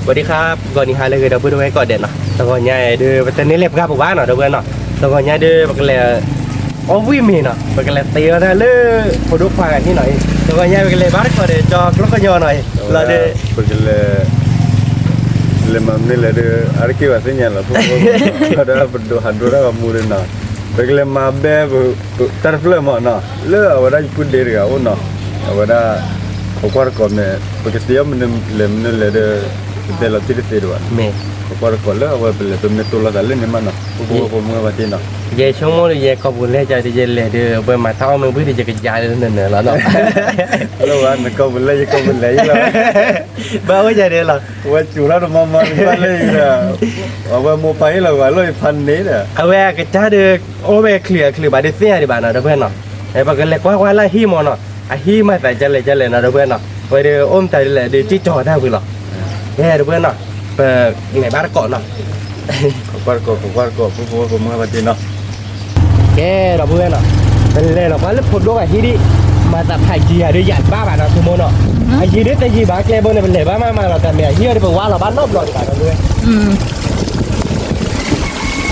စဝးဒံခါ ဂီၤနံၤဟါလၢအဂ့ၤ ဒီပုၢ်ဝဲၢ်ကိးဂၤဒဲးနီၤ, တဂီၤညါအံၤဒုး ပတန့ၢ်လဲၤပှၢ်ပူၤဘၣ်နီၤ ဒီပုၢ်ဝဲၢ်နီၤ, တဂီၤညါဒုး ပကလဲၤ အီၣ်ဝံၣ်မ့ၤနီၤ, ပကလဲၤသ့အီၣ်တၢ်လၢ ဖိဒိၣ်ခွါဂၤဟံၣ်နီၤအံၤ, တဂီၤညါပကလဲၤဘၣ်တကိးဒီး ကၠီကျိကညီနီၤအံၤ, လီၤဒီး ပကလဲၤ လဲၤမၤမနုၤလဲၣ်ဒီး အါတက့ၢ်ဘၣ်သ့ၣ်ညါလီၤ, ဖိဖိ ဒီးပဒိးဟးဒိတၢ်ဂီၤမူဒီးနီၤ, ပကလဲၤမၤဘဲ တၢ်တဖျၢၣ်မးနီၤ, လၢအဝဲဒၣ်ယပုၢ်ဒ့တဂၤအိၣ်နီၤ, အဝဲဒၣ် ပကွၢ်တကိးမ့ၢ် ပကသ့အီၣ်မနုၤလဲၣ်မနုၤလဲၣ်ဒီး ပတဲလီၤတံၢ်တသ့ဒံးဘၣ်, ပကွၢ်တကိးလၢအဝဲပလဲၤ ပမ့ၢ်တိၢ်လိာ်သးလၢန့ၣ်မးနီၤ, ပဖိဖိမုၢ်ဘၣ်တ့ၢ်နီၤ, ယဆိကမိၣ်ဒီး ယကိာ်ပူၤလဲကဒီး ယလဲၤဒီး ပဝဲမၤတၢ်အီၣ်မ့ၢ်ဝံၤဒီး ယကယၤလၢနနၢၤလီၤနီၤ, လၢဝဲနကိာ်ပူၤလဲ ယကိာ်ပူၤလဲလီၤ, ဘၣ်အိၣ်ယၤဒ်လီၤ, ဝဲစူၤထီၣ်တမီမီတဘၣ်လၢယၤဒီး အဝဲမိၢ်ပၢ်ဟ့ၣ်လီၤဝဲလၢယဖးန့ၣ်ဒီး အဝဲအကစၢ်ဒီး အိၣ်ဝဲချုးအချုးဘၣ်ဒီးသ့ၣ်ညါဒံးဘၣ်နီၤ ဒီပုၢ်ဝဲၢ်နီၤ, ပကလဲၤကွၢ်ကွၢ်လၢအဟံၣ်မးနီၤ, အဟံၣ်မၤသးဒ်လဲၣ်ဒ်လဲၣ်နီၤ ဒီပုၢ်ဝဲၢ်နီၤ, ဝဲဒီးအိၣ်မတၤဒ်လဲၣ်ဒီး ကံၣ်ကၠီတၢ်ဝံၤလီၤ, ကဲ ဒီပုၢ်ဝဲၢ်နီၤ, ပလဲၤဘၣ်တကိးနီၤ, ကကွၢ်တကိး ကကွၢ်တကိး ဖိဖိဖိမုၢ်ဘၣ်တ့ၢ်နီၤ ကဲ ဒီပုၢ်ဝဲၢ်နီၤ, ပလဲၤလီၤကွၢ်လၢဖိဒိၣ်ဂၤဟံၣ်ဒံး, မၤသးဖးယံၤယၤဒီးယၤတဘၣ်ဘၣ်နီၤ ဆိကမိၣ်နီၤ, အယံၤဒ်တယံၤဘၣ်ကျဲဘိန့ၣ် ပလဲၤဘၣ်မးမးလီၤ တၢ်မ့ၢ်အဟံၣ်အီၤဒီး ပဝါလီၤဘၣ်နီတဘျီဒံးဘၣ် ဒီပုၢ်ဝဲၢ်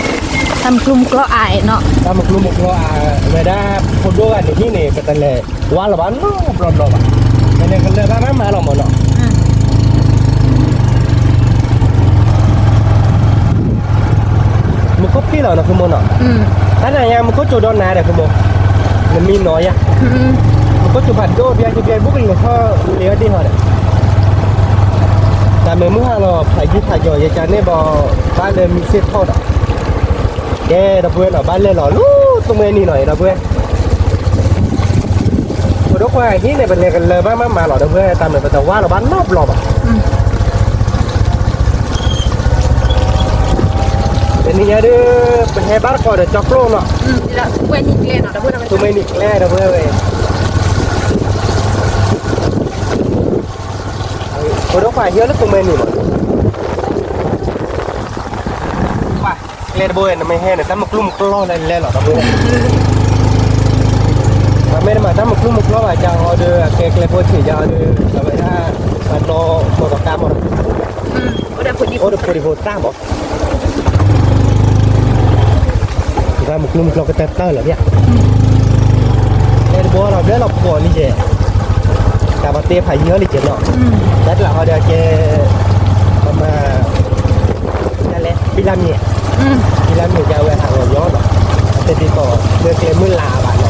တၢ်မုၢ်ကျိမုၢ်ကျိအါနီၤ, တၢ်မုၢ်ကျိမုၢ်ကျိအါ, ဝဲဒၣ်ဖိဒိၣ်ဂၤန့ၣ်ဟံၣ်န့ၣ် ပတလဲၤဝါလီၤဘၣ်နီတဘျီဘၣ်, ပလဲၤကလၢၤဘၣ်မးမးလီၤမးနီၤ မူခိၣ်ဖျ့ၣ်လီၤနီၤ ဖိမုၣ်နီၤ, တၢ်နၤယါ မူခိၣ်ကၠိဒီးနၤဒီး ဖိမုၣ်, နမံနီၤယါ, မူခိၣ်ကၠိဖးဒိၣ် ပျဲကၠိပျဲဘူၣ်ကလၢၤထီၣ်လံအီၤဒ့ၣ်ဟီဒီး, တၢ်မ့ၢ်မုၢ်ဟါလီၤ ဖးယံၤဖးယီၤ ယကန့ၢ်ဘီ ဘၣ်လၢမံၤသ့ၣ်ထီၣ်ဒီး, ကဲ ဒီပုၢ်ဝဲၢ်နီၤ ဘၣ်လဲၤလီၤလၢ သူမွဲနံၤနီၤ ဒီပုၢ်ဝဲၢ် ဖိဒိၣ်ခွါဟံၣ်န့ၣ် ပလဲၤကလၢၤဘၣ်မးမးလီၤ ဒီပုၢ်ဝဲၢ် တၢ်မ့ၢ်ပတဝါလီၤဘၣ်နီတဘျီဘၣ်, တနံၤညါဒုး ပဟဲဘၣ်တကိးဒီးကၠီကျိနီၤ, သူမွဲနံၤကျဲ ဒီပုၢ်ဝဲၢ်ဝဲ, ဖိဒိၣ်ခွါဟံၣ်လၢသူမွဲနံၤမး ကျဲတဘိ နမ့ၢ်ဟဲန့ၣ် တၢ်မုၢ်ကျိမုၢ်ကျိလဲလဲလီၤ ဒီပုၢ်ဝဲၢ်, မ့ၢ်တမ့ၢ်တၢ်မုၢ်ကျိမုၢ်ကျိဘၣ် ကၢ်အီၤဒီး အကဲကျဲဖိဆံးကၢ်အီၤဒီး အဝဲဒၣ် အနီၢ်မီၢ်ကီၢ်ကါမီၢ် အိၣ်ဒီးဖိဒံဖိသၣ်မီၢ် တၢ်မုၢ်ကျိမုၢ်ကျိကတၢၢ်တၢၢ်လီၤ လၢတဘိလီၤဘျဲလီၤပှီၤလံကဲ, တၢ်ပှၤတဲဖးယံၤအီၤလံကဲနီၤ, တၢ်တလးဟီဒီးကဲ, ပမၤ, တၢ်လဲၣ် ဖံလၢမံၤ, ဖံလၢမံၤကဲဝဲဟးဂီၤယီၤနီၤ, တဒ်သိး လၢကျဲမုၢ်လၢ်ဘၣ်နီၤ, ကျ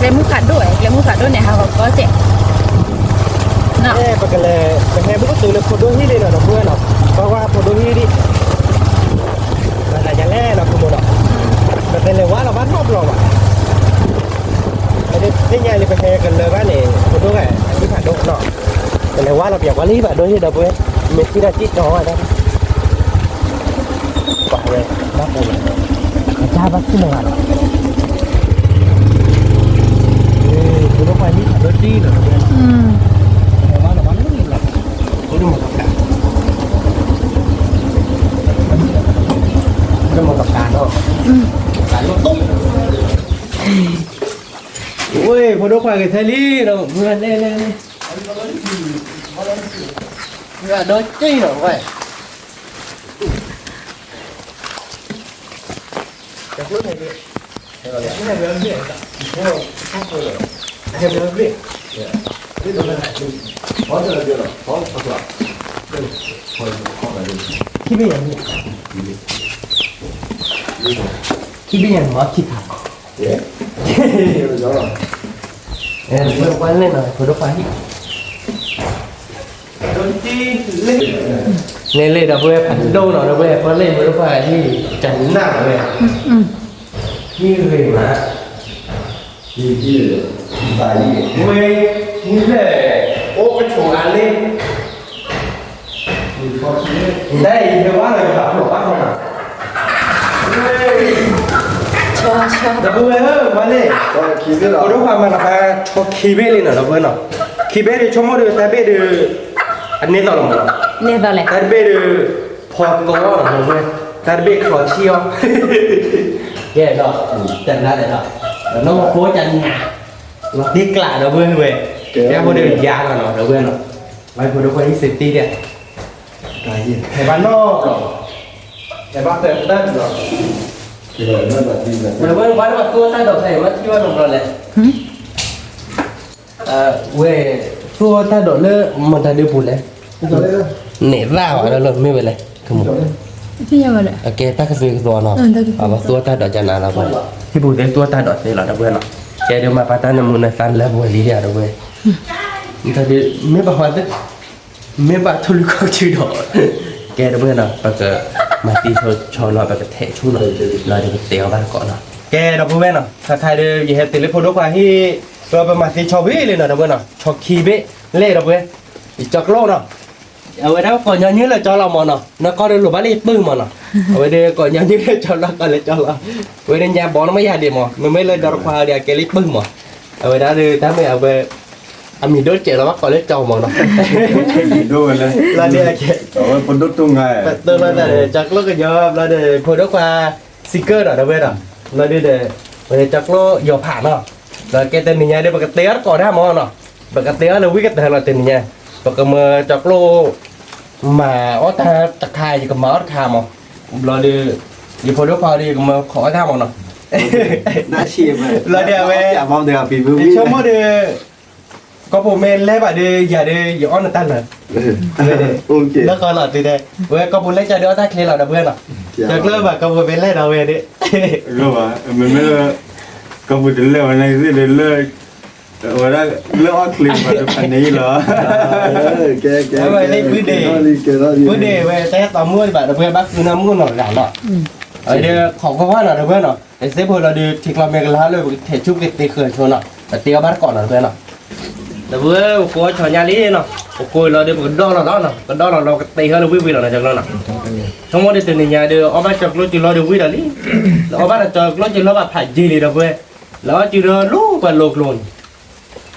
ဲမုၢ်ဖးဒိၣ်, ကျဲမုၢ်ဖးဒိၣ်န့ၣ် ဟးဂီၤကီစဲး, ပကလဲၤ ပဟဲဘူးကတုၤလၢဖိဒိၣ်ဟံၣ်လံနီၤ ဒီပုၢ်ဝဲၢ်နီၤ, ကွၢ်ကွၢ်ဖိဒိၣ်ဟံၣ်ဒံး မၤသးဒ်လဲၣ်နီၤ ဖိမုၣ်နီၤ, ပတလဲၤဝါလီၤဘၣ်နီတဘျီဘၣ်, သ့ၣ်ညါလံ ပဟဲကလၢၤဘၣ်န့ၣ် ဖိဒိၣ်ဂၤ အဟံၣ်ဖးဒိၣ်နီၤ, ပလဲၤဝါလီၤပၠးကွၢ်လၢဟံၣ်ဖးဒိၣ်ဟံၣ်ဒီပုၢ်ဝဲၢ်, မ့ၢ်ထံၣ်တၢ်စံၣ်တီၤဝဲဒၣ်, ပှၤဝဲ ဘၣ်ပှၤဝဲ, အတၢ်ဘၣ်ထံၣ်လၢၤဘၣ်လီၤ, ဖိဒိၣ်ခွါဟံၣ်ဖးဒိၣ်ဒံနီၤ ဒီပုၢ်ဝဲၢ်နီၤ, ပလဲၤဝါလီၤဘၣ်နီတဘျီဘၣ်, ဖိဒိၣ်မၤကါ မ့ၢ်မတၤတၢ်နီၤ, တၢ်လိၣ်တိၢ်, ဝ့ၢ် ဖိဒိၣ်ခွါက့ၤထဲလံဒီး မုၢ်လဲၣ်လဲၣ်လဲၣ်, မုၢ်ဒီက့ၢ်နီၤ ဝဲ ခံဘ့ၣ်ညါန့ၣ်, ခံဘ့ၣ်ညါန့ၣ် မၤခံခါ, ဝဲလဲၣ်နီၤ ဖိဒိၣ်ခွါဟံၣ် န့ၣ်လၢဒီပုၢ်ဝဲၢ်ဖးဒိၣ်နီၤ ဒီပုၢ်ဝဲၢ် ပှၤလၢဖိဒိၣ်ခွါဟံၣ် တနၢ်ဝဲ ဟံၣ်ဂ့ၤမး ဝဲ ဟံၣ်ဖျၢၣ် အိၣ်ကဆိးအါလံ တၢ်အံၤ ဟဲဝါလီၤယသးဖျိးဘၣ်ဃီနီၤ ဒီပုၢ်ဝဲၢ်ဧၢ ဝဲလံ ဖိဒိၣ်ခွါမၤတခါ ဆီခံဘ့ၣ်လံနီၤ ဒီပုၢ်ဝဲၢ်နီၤ ခံဘ့ၣ်ဒီး ဆိကမိၣ်ဒီး တၢ်ဘ့ၣ်ဒီး အန့ၢ်သီလီၤမး တၢ်တဘ့ၣ်ဒီး ဖီသီလီၤ ဒီပုၢ်ဝဲၢ် တၢ်တဘ့ၣ်ချီဆံၣ်အီၤ ကဲဒီး တနါဒီး နီၢ်မၤဖိကနၤ လီၤတံၢ်ကျး ဒီပုၢ်ဝဲၢ် ကဲဖိဒိၣ်ယါလီၤနီၤ ဒီပုၢ်ဝဲၢ်နီၤ ဝဲဖိဒိၣ်ခွါဟံၣ်စ့တံၢ်ဒီး ဟဲဘၣ်နီၢ်ဒီး, ဟဲဘၣ်တဲတၢ်ဒီး, ဝဲဝဲဝဲဘၣ်သူအီၣ်တၢ်ဒီးဖဲမၤထံၣ်ဘၣ်နီတဘျီလဲၣ်, ဝဲသူအီၣ်တၢ်ဒီးလၢမတၤဒုပူၤလဲၣ်, န့ၣ်သၣ်ဝဲလၢမ့ၢ်ဝဲလဲၣ်, ကဲတၢ်ကသွံကသီနီၤ, အဝဲသူအီၣ်တၢ်ဒီးကနၤလီၤ, ဟံၣ်ပူၤသ့ၣ်သူအီၣ်တၢ်ဒီးသ့လီၤ ဒီပုၢ်ဝဲၢ်နီၤ, ကဲဒီးမၤပာ်တၢ်နမူနသါလၢပှဲၤလံဒီး ဒီပုၢ်ဝဲၢ်, မ့ၢ်ဘၣ်ဟီသ့ၣ် မ့ၢ်ဘၣ်ထိၣ်လွံၢ်ခီၣ်ကဆူဒီး, ကဲဒီပုၢ်ဝဲၢ်နီၤ ပကမၤသ့ဆီနီၤ ပကထဲးဆူနီၤ, လီၤဒီးပတဲအီၤဘၣ်တကိးနီၤ, ကဲဒီပုၢ်ဝဲၢ်နီၤ ခါခါဒီး ယဟဲတုၤလၢဖိဒိၣ်ခွါဟံၣ်, ဒီးပမၤသ့ဆီဝံၤလံနီၤ ဒီပုၢ်ဝဲၢ်နီၤ, ဆီခံဘ့ၣ်လဲၣ်ဒီပုၢ်ဝဲၢ်, ယကၠီကျိနီၤ အဝဲဒၣ်ကိးညီနုၢ်လၢကၠီလီၤမးနီၤ, နကီၢ်ဒီးလိၣ်ဘၣ်လၢယပုၢ်မးနီၤ, အဝဲဒီးကိးညီနုၢ်လၢကၠီလီၤ ကီၢ်လၢကၠီလီၤ, အဝဲဒီးညါဘီနမ့ၢ်ယၤဒံးမး မ့မ့ၢ်လၢဒီတခွါဒီးအကဲလၢယပုၢ်မး, အဝဲဒၣ်ဒီးတၢ်မ့ၢ်အဝဲ အမံၤဒိၣ်စဲးလီၤဘၣ်ကိးလၢကၠီမးနီၤ, လီၤဒ်, ပတိၢ်လီၤသးဒီး ကၠီကျိကညီဘျီဒီး ဖိဒိၣ်ခွါ စံကၢၣ်ဒီး ဒီပုၢ်ဝဲၢ်ဒီး, လီၤဒ်ဒီး ပကၠီကျိယီၤဖးနီၤ, ဒီးကဲတနံၤညါဒီး ပကတဲအီၤတကိးတၢ်မးနီၤ, ပကတဲအီၤလၢဝံကတၢၢ်လီၤတနံၤညါ, ပကမၢကၠီကျိ မၤအီၣ်တၢ်တခါ ယကမၤအီၣ်တခါမး, ဘျီဒီး ယဖိဒိၣ်ခွါဒီး ယကမၢခိးအီၣ်တၢ်မးနီၤ, လီၤဒ်အဝဲ ယဆိကမိၣ်ဒီး ကီၢ်ပူၤမ့ၢ်လဲၤဘၣ်ဒီး ယၤဒီး ယအီၣ်နတၢ်လၢာ်, လၢဃီလီၤတုၤဒဲး, ဝဲကီၢ်ပူၤလဲၤကၠီဒီးအီၣ်တၢ်ချ့လီၤ ဒီပုၢ်ဝဲၢ်နီၤ, ကၠီကျိဘၣ်ကီၢ်ပူၤမ့ၢ်လဲၤဒီးဝဲဒီး, မ့မ့ၢ်လၢ ကီၢ်ပူၤတလဲၤဝဲန့ၣ်သ့ၣ်ဒီးလၢ ဝဲဒၣ်လၢအီၣ်ချ့ဘၣ်ဒီးဖးန့ၢ်လီၤ, ဝဲလၢပုၢ်ဒ့ၣ်, ပုၢ်ဒ့ၣ်ဝဲတၢ်ဟဲတီမူဘၣ် ဒီပုၢ်ဝဲၢ်ဘၣ်ဃုနီၢ်မူနီၢ်ဂၤလီၤ, ဒီးခိးကွၢ်ကွၢ်နီၤ ဒီပုၢ်ဝဲၢ်နီၤ, အစ့ဖိလီၤဒီး ထံကျီမ့ၢ်ကလါလၢ ပကထဲးဆူပကသ့ဃၢၤဆိနီၤ, ပတဲအီၤဘၣ်တကိးနီၤ ဒီပုၢ်ဝဲၢ်နီၤ, ဒီပုၢ်ဝဲၢ် ပကိးအီၣ်ဆီညါလံနီၤ, ပကိးလီၤဒီး ပကဒီၣ်လီၤလီၤနီၤ, ပကဒီၣ်လီၤလီၤ ပကသ့ဃၢၤလၢဝံၣ်ဝံၣ်လီၤနီၤ ကၠီကျိနီၤ, ဆိကမိၣ်ဒီးတနံၤညါဒီး အီၣ်ဘၣ်ကၠီကျိစုလီၤဒီးဝံၣ်လီၤလံ, လၢအီၣ်ဘၣ်ဒီးကၠီကျိစုလီၤဘၣ်ဖးယံာ်လံ ဒီပုၢ်ဝဲၢ်, လၢအီၣ်စုဒီးလိၣ်ပှၤလိၤကျိန့ၣ်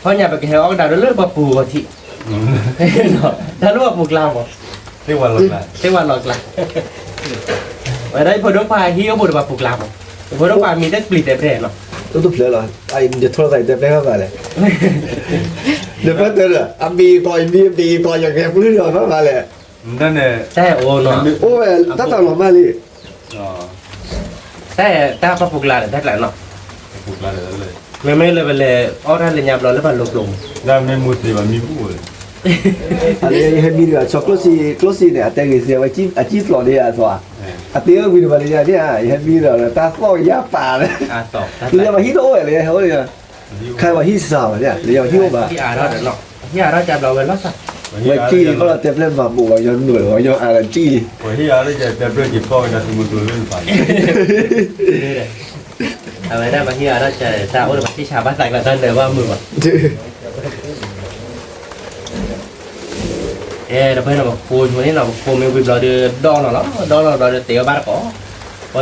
ခီညါပကဟဲအီၣ်ကဒါဒီးလၢပှၤပူၤဂီၤထံး, တၢ်လၢပှၤပူၤကျါမး, သ့ၣ်ဝဲလီၤကျါ, ဝဲဒၣ်ယဖိဒိၣ်ခွါဟံၣ်အိၣ်ဘူးဒီးပှၤပူၤကျါမး, ယဖိဒိၣ်ခွါမံၤတပျံၤတဲပျဲၢ်နီၤ, တဖျၢၣ်လီၤ, ယထိၣ်သးတဲပျဲၢ်ဘၣ်လဲၣ်, ဒီးပှၤတဲဒီး အမံၤကီး ယမံၤပျံၤကီး ယကဲပျုၢ်ဒီးဘၣ်လဲၣ်, တၢ်အိၣ်နီၤ, အိၣ်ဝဲတၢ်တၢ်လီၤမၢ်လံ တၢ်တၢ်ပှၤပူၤကျါဒီး တၢ်ကျါနီၤ, မ့မ့ၢ်လၢပလဲၤအီၣ်တၢ်လၢညါဘျီလၢပှၤလိၤကျိမး, အလၢယဟဲမံဒီး ဆီကျိစံ ကျိစံန့ၣ် အတဲဂ့ၤစံ အဝဲကၠံၣ်ပျီန့ၣ်အသီ, အတဲအီၤဝံၤတဘၣ်လၢညါန့ၣ် ယဟဲမံဒီး တၢ်သီၣ်ယါပာ်လၢ, လၢယၤပှၤဟံၣ်တအိၣ်ဝဲလၢယဟဲအိၣ်လၢ, ခါပှၤဟံၣ်စှၤဝဲလၢယၤ လၢယၤပှၤဟံၣ်အိၣ်ဘၣ်, ဟံၣ်အါထီၣ်တဘျီဝဲလီၤစၢ်, ဝဲကၠံၣ်န့ၣ် ခီလီၤတဲပျဲၢ်မၤဘူးဝဲညီနုၢ်ဝဲညီအါဒီးကၠံၣ်န့ၣ်, ပှၤဟံၣ်အါထီၣ်ကတဲပျဲၢ်က့ၤဖီၣ်ဝဲဒၣ်သုးမုၢ်ကျိၤလၢနပၤန့ၣ် အဝဲဒၣ်ပှၤဟံၣ်အါထီၣ်ကၠဲ တၢ်အိၣ်ဒီးပှၤဟံၣ်ဆါဘၣ်သးကျါတၢ်နၢၤဘၣ်မုာ်ဘၣ်, အဲ တပှဲၤနီၤ ပဖိဆိန့ၣ်နီၤ ပဖိမ့ၢ်ဝံၤဘျီဒီး ဒီလီၤလီၤ ဒီလီၤ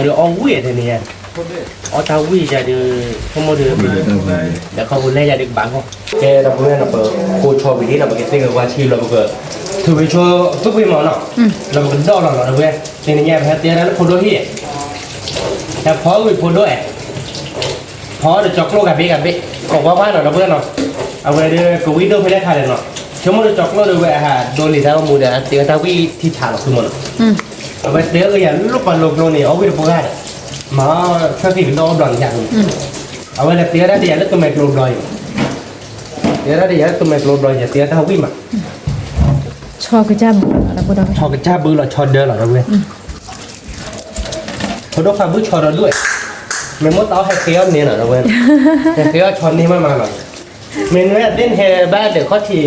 ဘျီဒီး တဲအီၤဘၣ်တကိး, ပှၤဒီးအီၣ်ဝံၣ်တန့ၣ်, အီၣ်တၢ်ဝံၣ်ယၤဒီး ဆိကမိၣ်ဒီး ဒီးခီဖျိလဲၣ်ယၤဒီးကဘၣ်ဂီၢ်, ကဲဒီပုၢ်ဝဲၢ်နီၤ ပဖိဆီဝံၤလံနီၤ ပကသ့ၣ်ဂဲၤဝါဆံဘျီ ပကထုးဝံၤဆိသူၣ်ဖှံမးနီၤ, ဒီးပကဒီလီၤလီၤ ဒီပုၢ်ဝဲၢ်, တနံၤညါပဟဲတဲဒၣ်လၢဖိဒိၣ်ဟံၣ်, ဟဲဖီဝံၤဖိဒိၣ်အဲ ဖီဒီးကၠီကျိဂၤဘ့ၣ်ဂၤဘ့ၣ် ကိးကွၢ်ကွၢ်နီၤ ဒီပုၢ်ဝဲၢ်နီၤ, အဝဲဒီးကဝံၣ်ဒိၣ်ဖဲလဲၣ်ခါလဲၣ်နီၤ, ဆိကမိၣ်ဒီးကၠီကျိဒီးဝဲအဟးဒိးလံာ်တၢ်ဂီၢ်မူဒီး အတဲဝဲတၢ်ဝံၣ်ထံဆးလီၤ ဆိကမိၣ်နီၤ, အဝဲတဲအီၤယၤလၢပှၤလိၤကျိန့ၣ် အီၣ်ဝံၣ်တပှၢ်ဒီး မၤဆၢထံၣ်ကဒီးဘျီန့ၣ်ယၤ, အဝဲလဲၤတဲဝဲဒၣ်ဒီးယၤလၢတမဲာ်ကျိဘျီအံၤ, တဲဝဲဒၣ်ဒီးယၤလၢတမဲာ်ကျိဘျီယၤ တဲဝဲတၢ်ဝံၣ်မး ဆီကစၢ်ဘုလီၤ ဆီဒၢလီၤ ဒီပုၢ်ဝဲၢ်, ဖိဒိၣ်ခွါဘုဆီဒီးဒွဲၣ်, မ့ၢ်မိၢ်သးအီၣ်ဟဲဃ့အီၣ်န့ၢ်လီၤ ဒီပုၢ်ဝဲၢ်, ဟဲဃ့အီၣ်ဆီန့ၢ်မးမးလီၤ, မ့ၢ်နဝဲသ့ၣ်နဟဲဘၣ်ဒီးခီၣ်ထံး,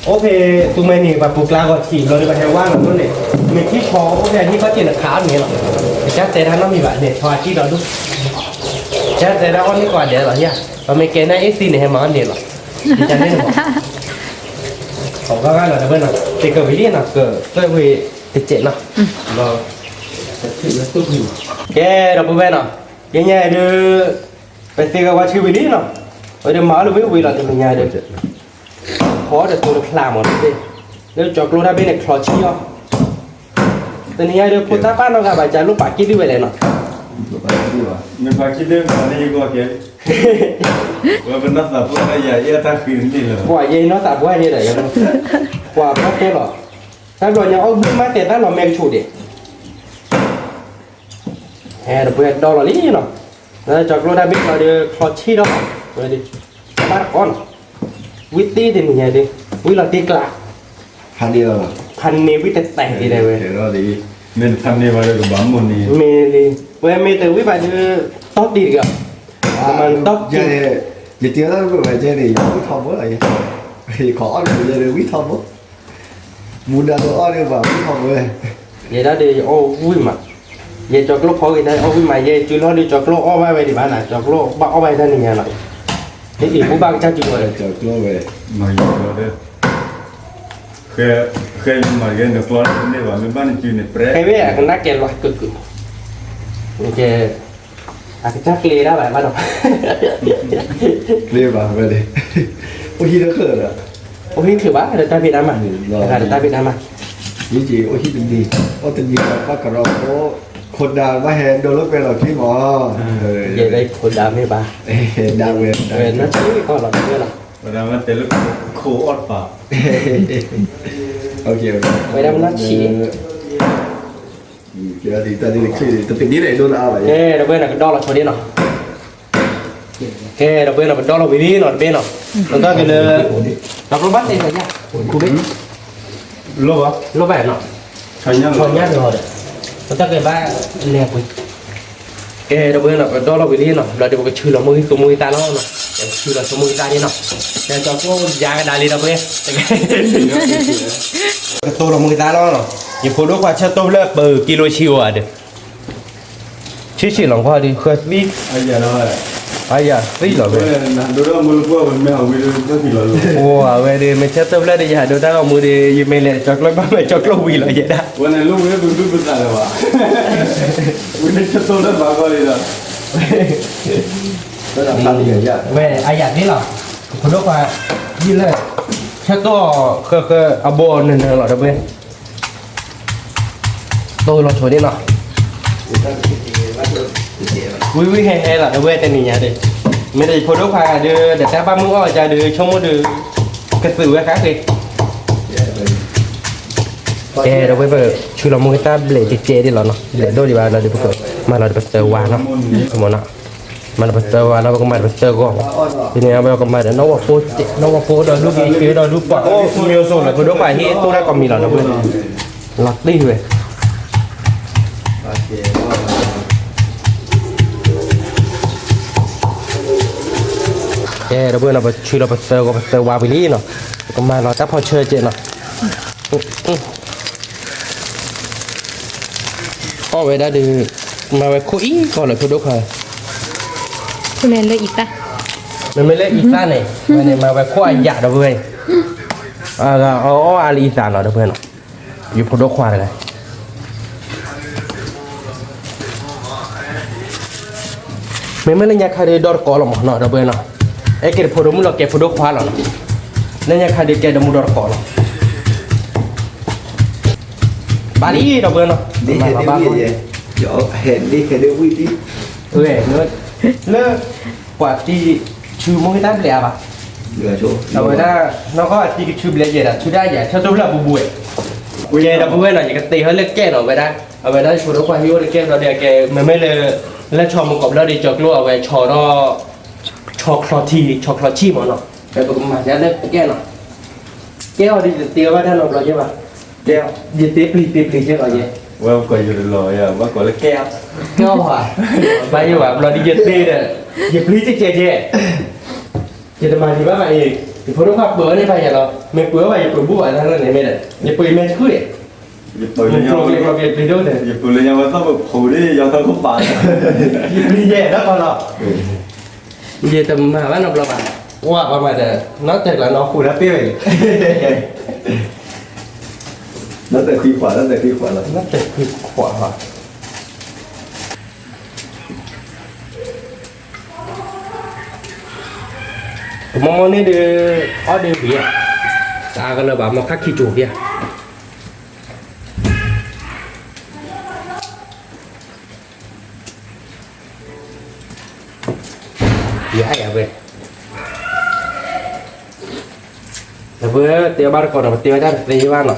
အိၣ်ဖဲသူမှဲန့ၣ် ပှၤပူၤကျါဂီၤထံးဘျီဒီး ပှၤဟဲဝါလီၤဒိၣ်န့ၣ်, မ့ၢ်ထံၣ်ဆီအိၣ်ဖဲအဟံၣ်ခီၣ်ထံးနခးအီၣ်န့ၢ်လီၤ, ကစၢ်တဲတၢ်နီတမံၤဘၣ်န့ၣ် ဆီအကံၣ်ဒီးဒိၣ်, ကစၢ်တဲတၢ်အီၣ်န့ၢ်ကိးဂၤဒဲးလီၤယၤ, ပမ့ၢ်ကဲနၢ်အ့ၣ်သံန့ၣ် ဟဲမၤအီၣ်န့ၢ်လီၤ, ကစၢ်န့ၣ် အဂၤဂၤလီၤ ဒီပုၢ်ဝဲၢ်နီၤ, တကဝံၤလံနီၤ ကသၢဝံၤတစဲးနီၤ, ကဲ ဒီပုၢ်ဝဲၢ်နီၤ, ယညါဒီး ပသ့ၣ်ဂဲၤဝါဆံဝံၤလံနီၤ, ဝဲဒီးမၤအီၣ်လၢဝံၣ်ဝံၤလီၤ တနံၤညါဒီး, ဖီဒီးတိၤတဖျးမး လၢကၠီကျိတၢ်ဘ့ၣ်န့ၣ် ချီဆံအီၤ, တနံၤညါဒီး ဖိသၣ်ပၢ်နီတဂၤဘၣ် ကလိၣ်ပာ်က့ၣ်ဒုးဝဲလဲၣ်နီၤ, မ့ၢ်ပာ်က့ၣ်ဒုးမၤလၢယဂီၢ်ကဲ, ဝဲပနီၢ်သးပှၢ်ယၤ ယဲတၢ်ဃံတန့ၢ်လၢၤ, ပှၤယဲနီၢ်သးပှၢ်ယဲဒီး ပှၤဘၣ်တဲလီၤ တၢ်ဘျီညါအီၣ်ဘုမၢ်တဲတၢ်လီၤမဲကဆိးဒံး, အဲ ဒီပုၢ်ဝဲၢ်ဒီလီၤလံနီၤ, လၢကၠီၤကျိၣ်တၢ်ဘ့ၣ်လီၤဒီး ချီဆံၣ်ဒီး ဝဲဒၣ် ဘၣ်တကီနီၤ, ဝံၣ်တ့ၢ်တနံၤညါဒီး ဝံၣ်လီၤတ့ၢ်ကျါ, ဖးန့ၢ်လီၤ, ဖးန့ၢ်ဝံၣ်တတဲာ်ဒံးဝဲ, မ့ၢ်တဖးန့ၢ်ဘၣ်ဒီးကဘၣ်မိၢ်န့ၣ်, မ့ၢ်လံ, ဝဲမ့ၢ်တဝံၣ်ဘၣ်ဒီး တီၢ်တံၢ်တဂၤ, မ့ၢ်တီၢ်တံၢ်, ယတဲလၢပဝဲကဲန့ၣ် ယဝံၣ်ထီဘိလီၤ, ယခီအီၣ်တဝံၣ်ယဲဒီးဝံၣ်ထီဘိ မူဒါလၢအီၣ်ဒံးဘၣ်ဝံၣ်ထီဘိ, ယဲဒၣ်ဒီးယအီၣ်ဝံၣ်မး, ယဲကၠီၤကျိၣ်ဖီဂ့ၤတၢ်အီၣ်ဝံၣ်မး, ယဲစုလီၤဒီးကၠီၤကျိၣ်အီၣ်ဘၣ်ဝဲဒံးဘၣ်နီၤ, ကၠီၤကျိၣ်ဘၣ်အီၣ်ဘၣ်တၢ်နံၤညါနီၤ, အ့ၣ်အ့ၣ်ဘူဘၣ်ကစၢ်စုလီၤဒီး ကၠီၤကျိၣ်ဝဲ, မၤယီၤလီၤဒီး, ဃဲ ဃဲယမၤဂ့ၤနကျီတန့ၢ်ဘၣ် မ့ၢ်ဘၣ်နစုန့ၣ်ပြဲ, ဃဲဝဲအကနၣ်ကဲလီၤကကုာ်, ကဲ အကစၢ်ကျဲဒၣ်ဘၣ်ဘၣ်နီၤ, ကျဲဘၣ်ဝဲန့ၣ်, အိၣ်ဟံၣ်တချုးဒီး, အိၣ်ဟံၣ်ချုးဘၣ်ဒီးတၢ်ဖံးတၢ်မၤ, တၢ်ဖံးတၢ်မၤ, ယက့ၤအိၣ်ဟံၣ်တနံၤ, အိၣ်တနံၤဒီးဘၣ်ကရီဖိ, ခိၣ်ဒါဘၣ်ဟဲဒိလၢကွဲလီၤခံမး, ယဲဒၣ်ခိၣ်ဒါမ့ၢ်ဘၣ်, ဒါဝဲ, ဝဲနီၢ်ဆံးကီၢ်လီၤ, ဝဲဒၣ်မ့ၢ်တဲလၢခိၣ်အီၣ်တပၤ, ဝဲဒၣ်မ့ၢ်နီၢ်ဆံး ကဲ ဒီပုၢ်ဝဲၢ်နီၤ ကဒီလီၤဆိဒံးနီၤ, ကဲ ဒီပုၢ်ဝဲၢ်နီၤ ပဒီလီၤဝံၤလံနီၤ တဘ့ၣ်နီၤ, ပတၢ်က့ၤလၢ ဒီးပဘၣ်တဲလီၤယါ, လိၣ်ဘၣ်နီၤ, ဆီညါတဂီၤဒီး ပတၢ်က့ၤဘၣ်လဲၤပှ့ၤ, ကဲ ဒီပုၢ်ဝဲၢ်နီၤ ပဒီလီၤဝံၤလံနီၤ, ဘျီဒီးပကဆူလီၤမုၢ်ဂံၢ်သူမုၢ်ဂံၢ်သၣ်လီၤနီၤ, ပကဆူလီၤသူမုၢ်ဂံၢ်သၣ်န့ၣ်နီၤ, ကဲ ကၠီၤကျိၣ်ယါကဒါလံ ဒီပုၢ်ဝဲၢ် ကတိၢ်လီၤမုၢ်ဂံၢ်သၣ်လီၤနီၤ, ယဖိဒိၣ်ခွါဆၢတိၢ်ဖျၢၣ်ပၢၤကံလိဆံအိၣ်ဧါဒီး ဆံးဆံးလီၤကွၢ်ဒီး ဃၢသံ, အယၤသံလီၤဝဲ, အိၣ်အဝဲဒီး မ့ၢ်ဆၢတိၢ်ဖျၢၣ်ဒီး ယဟးဒိတၢ်ဂီၤမူဒီး ယမ့ၢ်လဲၤကၠီၤကျိၣ်ဘၣ်မ့ၢ်ကၠီၤကျိၣ်ဝံၤလီၤယဲဒၣ်, ဝဲန့ၣ် ဝဲ အယၤသ့လီၤ, ဖိဒိၣ်ခွါ, ယလၢ ဆၢတိၢ်ဃၢဃၢအဘိနၢၤနၢၤလီၤ ဒီပုၢ်ဝဲၢ် တိၢ်လီၤဆိဒံးနီၤ, ဝံၤဝံၤဟဲဟဲလီၤ ဒီပုၢ်ဝဲၢ် တနံၤညါဒီး, မ့ၢ်ဒီးယဖိဒိၣ်ခွါဒီး ဒီးတၢ်ဘၣ်မုၢ်အီၣ်ကဒီး ဆိကမိၣ်ဒီး ကသုးဝဲဃါဃ့, ကဲ ဒီပုၢ်ဝဲၢ် ပဆူလီၤမုၢ်ဂံၢ်သၣ်ဘျဲၣ်ကဲကဲဒံးလီၤနီၤ, ဘျဲၣ်ဒိၣ်ဒံးဘၣ်လီၤဒီး ပကမၤလီၤဒီးပသၢဝါနီၤ, မ့ၢ်နီၤ, မၤလီၤပသၢဝါလီၤ ပကမၤဒီးပသၢဂီၢ်, ဖဲန့ၣ်အဝဲကမၤဒီး နီၢ်ဝီဖိ, နီၢ်ဝီဖိဒီးဒူၣ်က့ၤက့ၤဒီးဒူၣ်ပှၤအိၣ်မ့ၢ်အိၣ်ဆိးလီၤ ဖိဒိၣ်ခွါဟ့ၣ်တိၢ်တၢ်ကိးမံၤလီၤ ဒီပုၢ်ဝဲၢ်, လီၤတံၢ်ဝဲ ကဲ ဒီပုၢ်ဝဲၢ်နီၤ ပဆူလီၤပသၢဂီၤပသၢဝါဝံၤလံနီၤ, ပကမၤလီၤတၢ်ဖီၣ်ဆၢကဲနီၤ, အီၣ်ဝဲဒၣ်ဒီး မၤဝဲခိၣ်အံၤကီၢ်လၢဖိဒိၣ်ခွါ, မ့မ့ၢ်လၢအံသၣ်, မ့မ့ၢ်လၢအံသၣ်န့ၣ် ဝဲန့ၣ်မၤဝဲခိၣ်အယၣ် ဒီပုၢ်ဝဲၢ်, အဂၤအီၣ်အါလၢအံသၣ်နီၤ ဒီပုၢ်ဝဲၢ်နီၤ, ယဖိဒိၣ်ခွါတဂၤ မ့မ့ၢ်လၢညါခါဒီးဒီတကိးလီၤမးနီၤ ဒီပုၢ်ဝဲၢ်နီၤ, အဲကဲတဖိဒိၣ်မုၣ်လီၤ ကဲဖိဒိၣ်ခွါလီၤနီၤ, လၢညါခါဒီးကဲဒီမုၣ်ဒီတကိးလီၤ, ဘၣ်လံ ဒီပုၢ်ဝဲၢ်နီၤ, ဟဲဒ့ဝံၣ်ဒံး, လၢ ပှၤတံၤဆူမုၢ်ဂံၢ်တၢ်ဘျဲၣ်အါဘၣ်, အဝဲဒၣ် နီၢ်ကီၢ်အတံၤကဆူဘျဲၣ်ယဲဒၣ် ဆူဒၣ်ယဲ ဆၢတိၢ်ဖျၢၣ်ဘူးဘူးဝဲ, ကဲဒီပုၢ်ဝဲၢ်နီၤ ယကတဲဟဲလၢကဲနီၤ ဝဲဒၣ် အဝဲဒၣ်ယဖိဒိၣ်ခွါဟံၣ်အိၣ်တကဲဘျီဒီး ကဲမ့မ့ၢ်လၢ လၢဆီမိၢ်ကီးဘျီဒီး ကၠီၤကျိၣ်အဝဲဆီထီၣ် ဆီချီထံ ဆီချီဆံၣ်မးနီၤ, ပကမၤဒ်လၢကဲနီၤ, ကဲအီၤဒီးယတတဲဘၣ်တၢ်နီတဘျီယဲဘၣ်, ယတဲပျံၤတဲပျံၤယဲလီၤယဲ, ဝဲကိးယတလီၤယဲ ဘၣ်ကိးလၢကဲအီၤ, ကဲအီၤဘၣ်, ဘၣ်ယဲဘၣ် ဘျီဒီးယတဲဒီး ယပျံၤတကဲကဲ ယတမၤဒံးဘၣ်ဘၣ်အံၤ, ယဖိဒိၣ်ခွါပှ့ၤအီၤန့ၢ်ဘၣ်ယဲလီၤ, မ့ၢ်ပှ့ၤအီၤဘၣ် ယပှ့ၤဘူၣ်ဘၣ်တၢ်လၢန့ၣ်မ့ၢ်ဒီး ယပှ့ၤမဲာ်ဆှုၣ်အံၤ, ယပှ့ၤလၢညါဝဲသီၣ်ပဖိးဒ် ယီၤထီၣ်ခိၣ်ပာ်, ယပျံၤယဲတၢ်ကီလီၤ, ယတမၤဘၣ်နီတဘျီဘၣ်, ဝဲပှၤမၤဒီး နီၢ်တၢ်ကျးနီၢ်ဃိလၢပ့ၢ်ဝဲ, နီၢ်တၢ်ခွံခွး နီၢ်တၢ်ခွံခွးလီၤ, နီၢ်တၢ်ခွံခွးလီၤ. ကမီၤမီၤန့ၣ်ဒီး အီၣ်ဒ့ဝံၤဧါ, တအါကလၢၤဘၣ် မီၤခါခံကၠိၤဧါ, ယအါယၤဝဲ, ဒီပုၢ်ဝဲၢ် တဲဘၣ်တကိးဒီး ပတဲဝဲဒၣ်တသ့ဘၣ်နီၤ.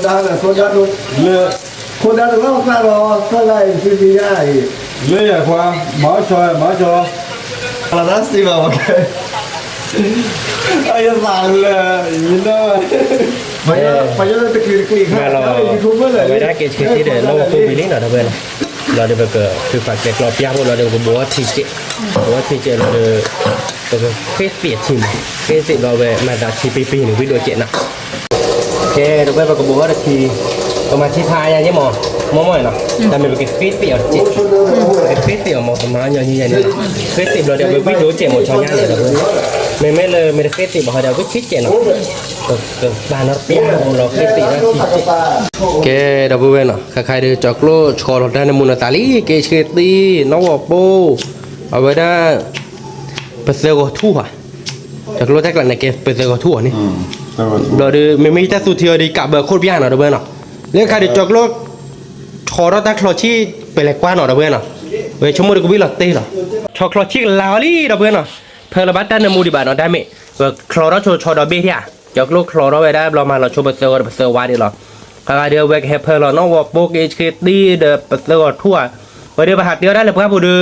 ဖိဒါလၢ ဖိဒါဒိၣ်လၢ ဖိဒါတလီၤသးဒီး သၢဂၤအံၤ သုသ့ၣ်ညါအံၤ လၢယၤခွါ မၤအီၣ်ဆီ မၤအီၣ်ဆီ လီၤတၢ်စ့ၢ်ဘၣ်ဝဲ အယသးလၢ ယနီၢ် ပှၤညီတကလုာ်တကလုာ်ခါ အဝဲဒၣ်က့ၤဆှၢသံဒီး လီၢ်ဝီၤဖိဝံၤလံနီၤ ဒီပုၢ်ဝဲၢ်နီၤ, ဘျီဒီးပကထုးဖးကျဲကျီပျၢ်ဖိလီၤဒီး ပကဘိးအီထံကဲး, ဘိးအီထံကဲးလီၤဒီး ပကဃ့သ့ၣ်အထံမး, ဃ့သ့ၣ်ဘျီဝဲမၤသးထံပ့ပ့န့ၣ် ဝံၤဒိၣ်ကဲးနီၤ. ကဲ ဒီပုၢ်ဝဲၢ်ပကဘိးအီတထံ, ပမၤထံဖးအါညါယဲမး, မ့ၢ်မ့ၢ်နီၤ, တၢ်မ့ၢ်ပကဃ့သ့ၣ်အီၤတကဲး, ပကဃ့သ့ၣ်အီၤမး ပမၤအီၣ်ညီညီယဲန့ၣ်, ဃ့သ့ၣ်ဘျီဒီး ပဝံၤဒိၣ်ကဲးမး ဆီညါန့ၣ် ဒီပုၢ်ဝဲၢ်, မ့မ့ၢ်လၢမ့ၢ်တဃ့သ့ၣ်ဘၣ်ဟီဒီး ဝံၤထံကဲးနီၤ, ပကဘၣ်နီတပျၢ်လီၤ ဃ့သ့ၣ်လီၤထံကဲး ကဲ ဒီပုၢ်ဝဲၢ်နီၤ, ခါခါဒီး ကၠီၤကျိၣ်ဆီလီၤတၢ်နၢမူနသးလံ က့ၤဆှၢသံ နီၢ်ဝီၤပိၢ်, အဝဲဒၣ် ပသၢဂီၤထူၣ်ဧါ, ကၠီၤကျိၣ်တၢ်ကျးန့ၣ် ကဲပသၢဂီၤထူၣ်ဧါန့ၣ်, ဘျီဒီး မ့မ့ၢ်ယတၢ်သူထံအီၤဒီး ကးဘၢအခိၣ်တဘျီနီၤ ဒီပုၢ်ဝဲၢ်နီၤ, လၢခါဒီး ကၠီၤကျိၣ် ထီထီၣ်တၢ်ချီဆံၣ် ပလဲၤကွၢ်နီၤ ဒီပုၢ်ဝဲၢ်နီၤ, ဝဲဆိကမိၣ်ဒီးကဝံၣ်လီၤတ့ၢ်လီၤ, ဆီချီဆံၣ်ကလၤအီၤလံ ဒီပုၢ်ဝဲၢ်နီၤ, ဖၢလီၤဘၣ်တၢ်နၢမူဒံးဘၣ်နီၤ တၢ်မ့ၢ် ဝဲချီထီၣ်ဆိဆီဒီဘ့ၣ်ဧါ, ကၠီကျိချီထီၣ်ဝဲဒၣ်ဘျီမၤလီၤဆိပသၢဂီၤဒီးပသၢဝါဒံးလီၤ. အဂၤဒီးအဝဲကဟဲဖၢလီၤနီၣ်ဂီၤပိက့ၤဆှ့တံၢ်ဒီးပသၢဂီၤထူၣ်ဧါ, ဝဲဒီးပဟးတ့အီၣ်တၢ်လၢပှၢ်ပူၤဒီး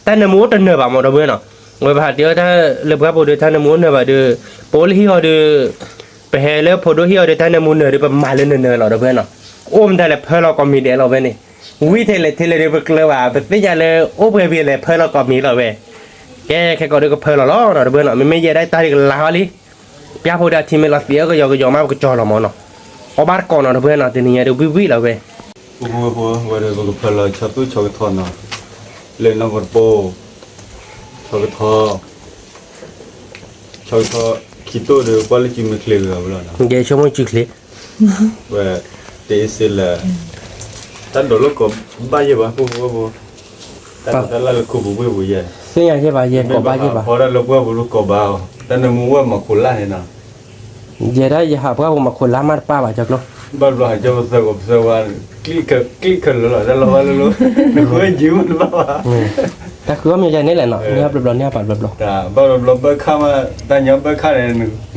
တၢ်နၢမူအိၣ်တနၢၤဘၣ်မၢ် ဒီပုၢ်ဝဲၢ်နီၤ, ဝဲပဟးတ့အီၣ်တၢ်လၢပှၢ်ပူၤဒီး တၢ်နၢမူအိၣ်တနၢၤဘၣ်ဒီး ပအိၣ်လၢဟံၣ်အီၤဒီး ပဟဲလၢဖိဒိၣ်ဟံၣ်အီၤဒီး တၢ်နၢမူနၢၤဒီး ပမၤလၢနၢၤနၢၤလီၤ ဒီပုၢ်ဝဲၢ်နီၤ, အိၣ်မတၤလဲၣ်ဖၢလီၤကိးမံၤဒဲးလီၤဝဲန့ၣ်, ဝံထဲလဲၣ်ထဲလဲၣ်ဒီးပကျၢၤဘၣ် ပသ့ၣ်ညါလၢအိၣ်ပှဲၤဝံၤလဲၣ်ဖၢလီၤကိးမံၤလီၤဝဲ, ကဲခဲကိးဒီးကဖၢလီၤလီၤနီၤ ဒီပုၢ်ဝဲၢ်နီၤ, မ့မ့ၢ်ယဲဒၣ်တၢ်ဒ်ကလါဟီလံ, ပျၢ်ဖိဒီးအထံမ့ၢ်လီၤသံးအကယီကယီမး ပကကၠီလီၤမၢ်နီၤ, အီၣ်ဘၣ်တကိးနီၤ ဒီပုၢ်ဝဲၢ်နီၤ, တနံၤညါဒီးဝံၣ်ဝံၣ်လီၤဝဲ ပဝဲပကဖၢလီၤဆီတိၢ်ဆီကထီနီၤ, လၢနီၢ်ကီၢ်တပိၢ်, ဆီကထီ, ဆီကထီ, ခံတိၢ်ဒီးကွၢ်လၢစုမ့ၢ်ချ့ဂ့ၤအီၤလီၤနီၤ, ယဲဆိကမိၣ်စုချ့, ဝဲ, တအ့စ့လၢ, တၢ်ဒိးလိာ်ကိးဘၣ်ယဲၢ်ဘၣ် ဖိဖိဖိ, တၢ်ဒိးတၢ်လၢလၢခိပူၤဝ့ၢ်ပူၤယဲၢ်, သ့ၣ်ညါယဲၢ်ဘၣ် ယဲၢ်ကိးဘၣ်ယဲၢ်ဘၣ်, ဖီဒၣ်လၢပှၢ်ပူၤလၢကိးဘၣ်အီၤ, တၢ်နၢမူဝဲမၤခိးလါန့ၣ်နီၤ ယဲဒၣ်ယဟးပှၢ်ပူၤမၤခိးလါမးတပၢ်ဘၣ် ကၠီကျိ, ဘၣ်ဘျီဟးကၠီပသၢဂီၤပသၢဝါ, ကျံၣ်ခဲလၢာ်လီၤ တၢ်လီၤဘၣ်လၢလီၤ, နဃုအီၣ်ယံၤမးတဘၣ်ဘၣ်, တၢ်ဃုအီၣ်မ့ၢ်ယဲန့ၣ်လဲၣ်နီၤ န့ၢ်ဘျီဘျီန့ၢ်ပာ်ဘျီဘျီ, ဘၣ်ဘျီဘျီဘၣ်ခါမး, တၢ်ညီဘၣ်ခါန့ၣ်,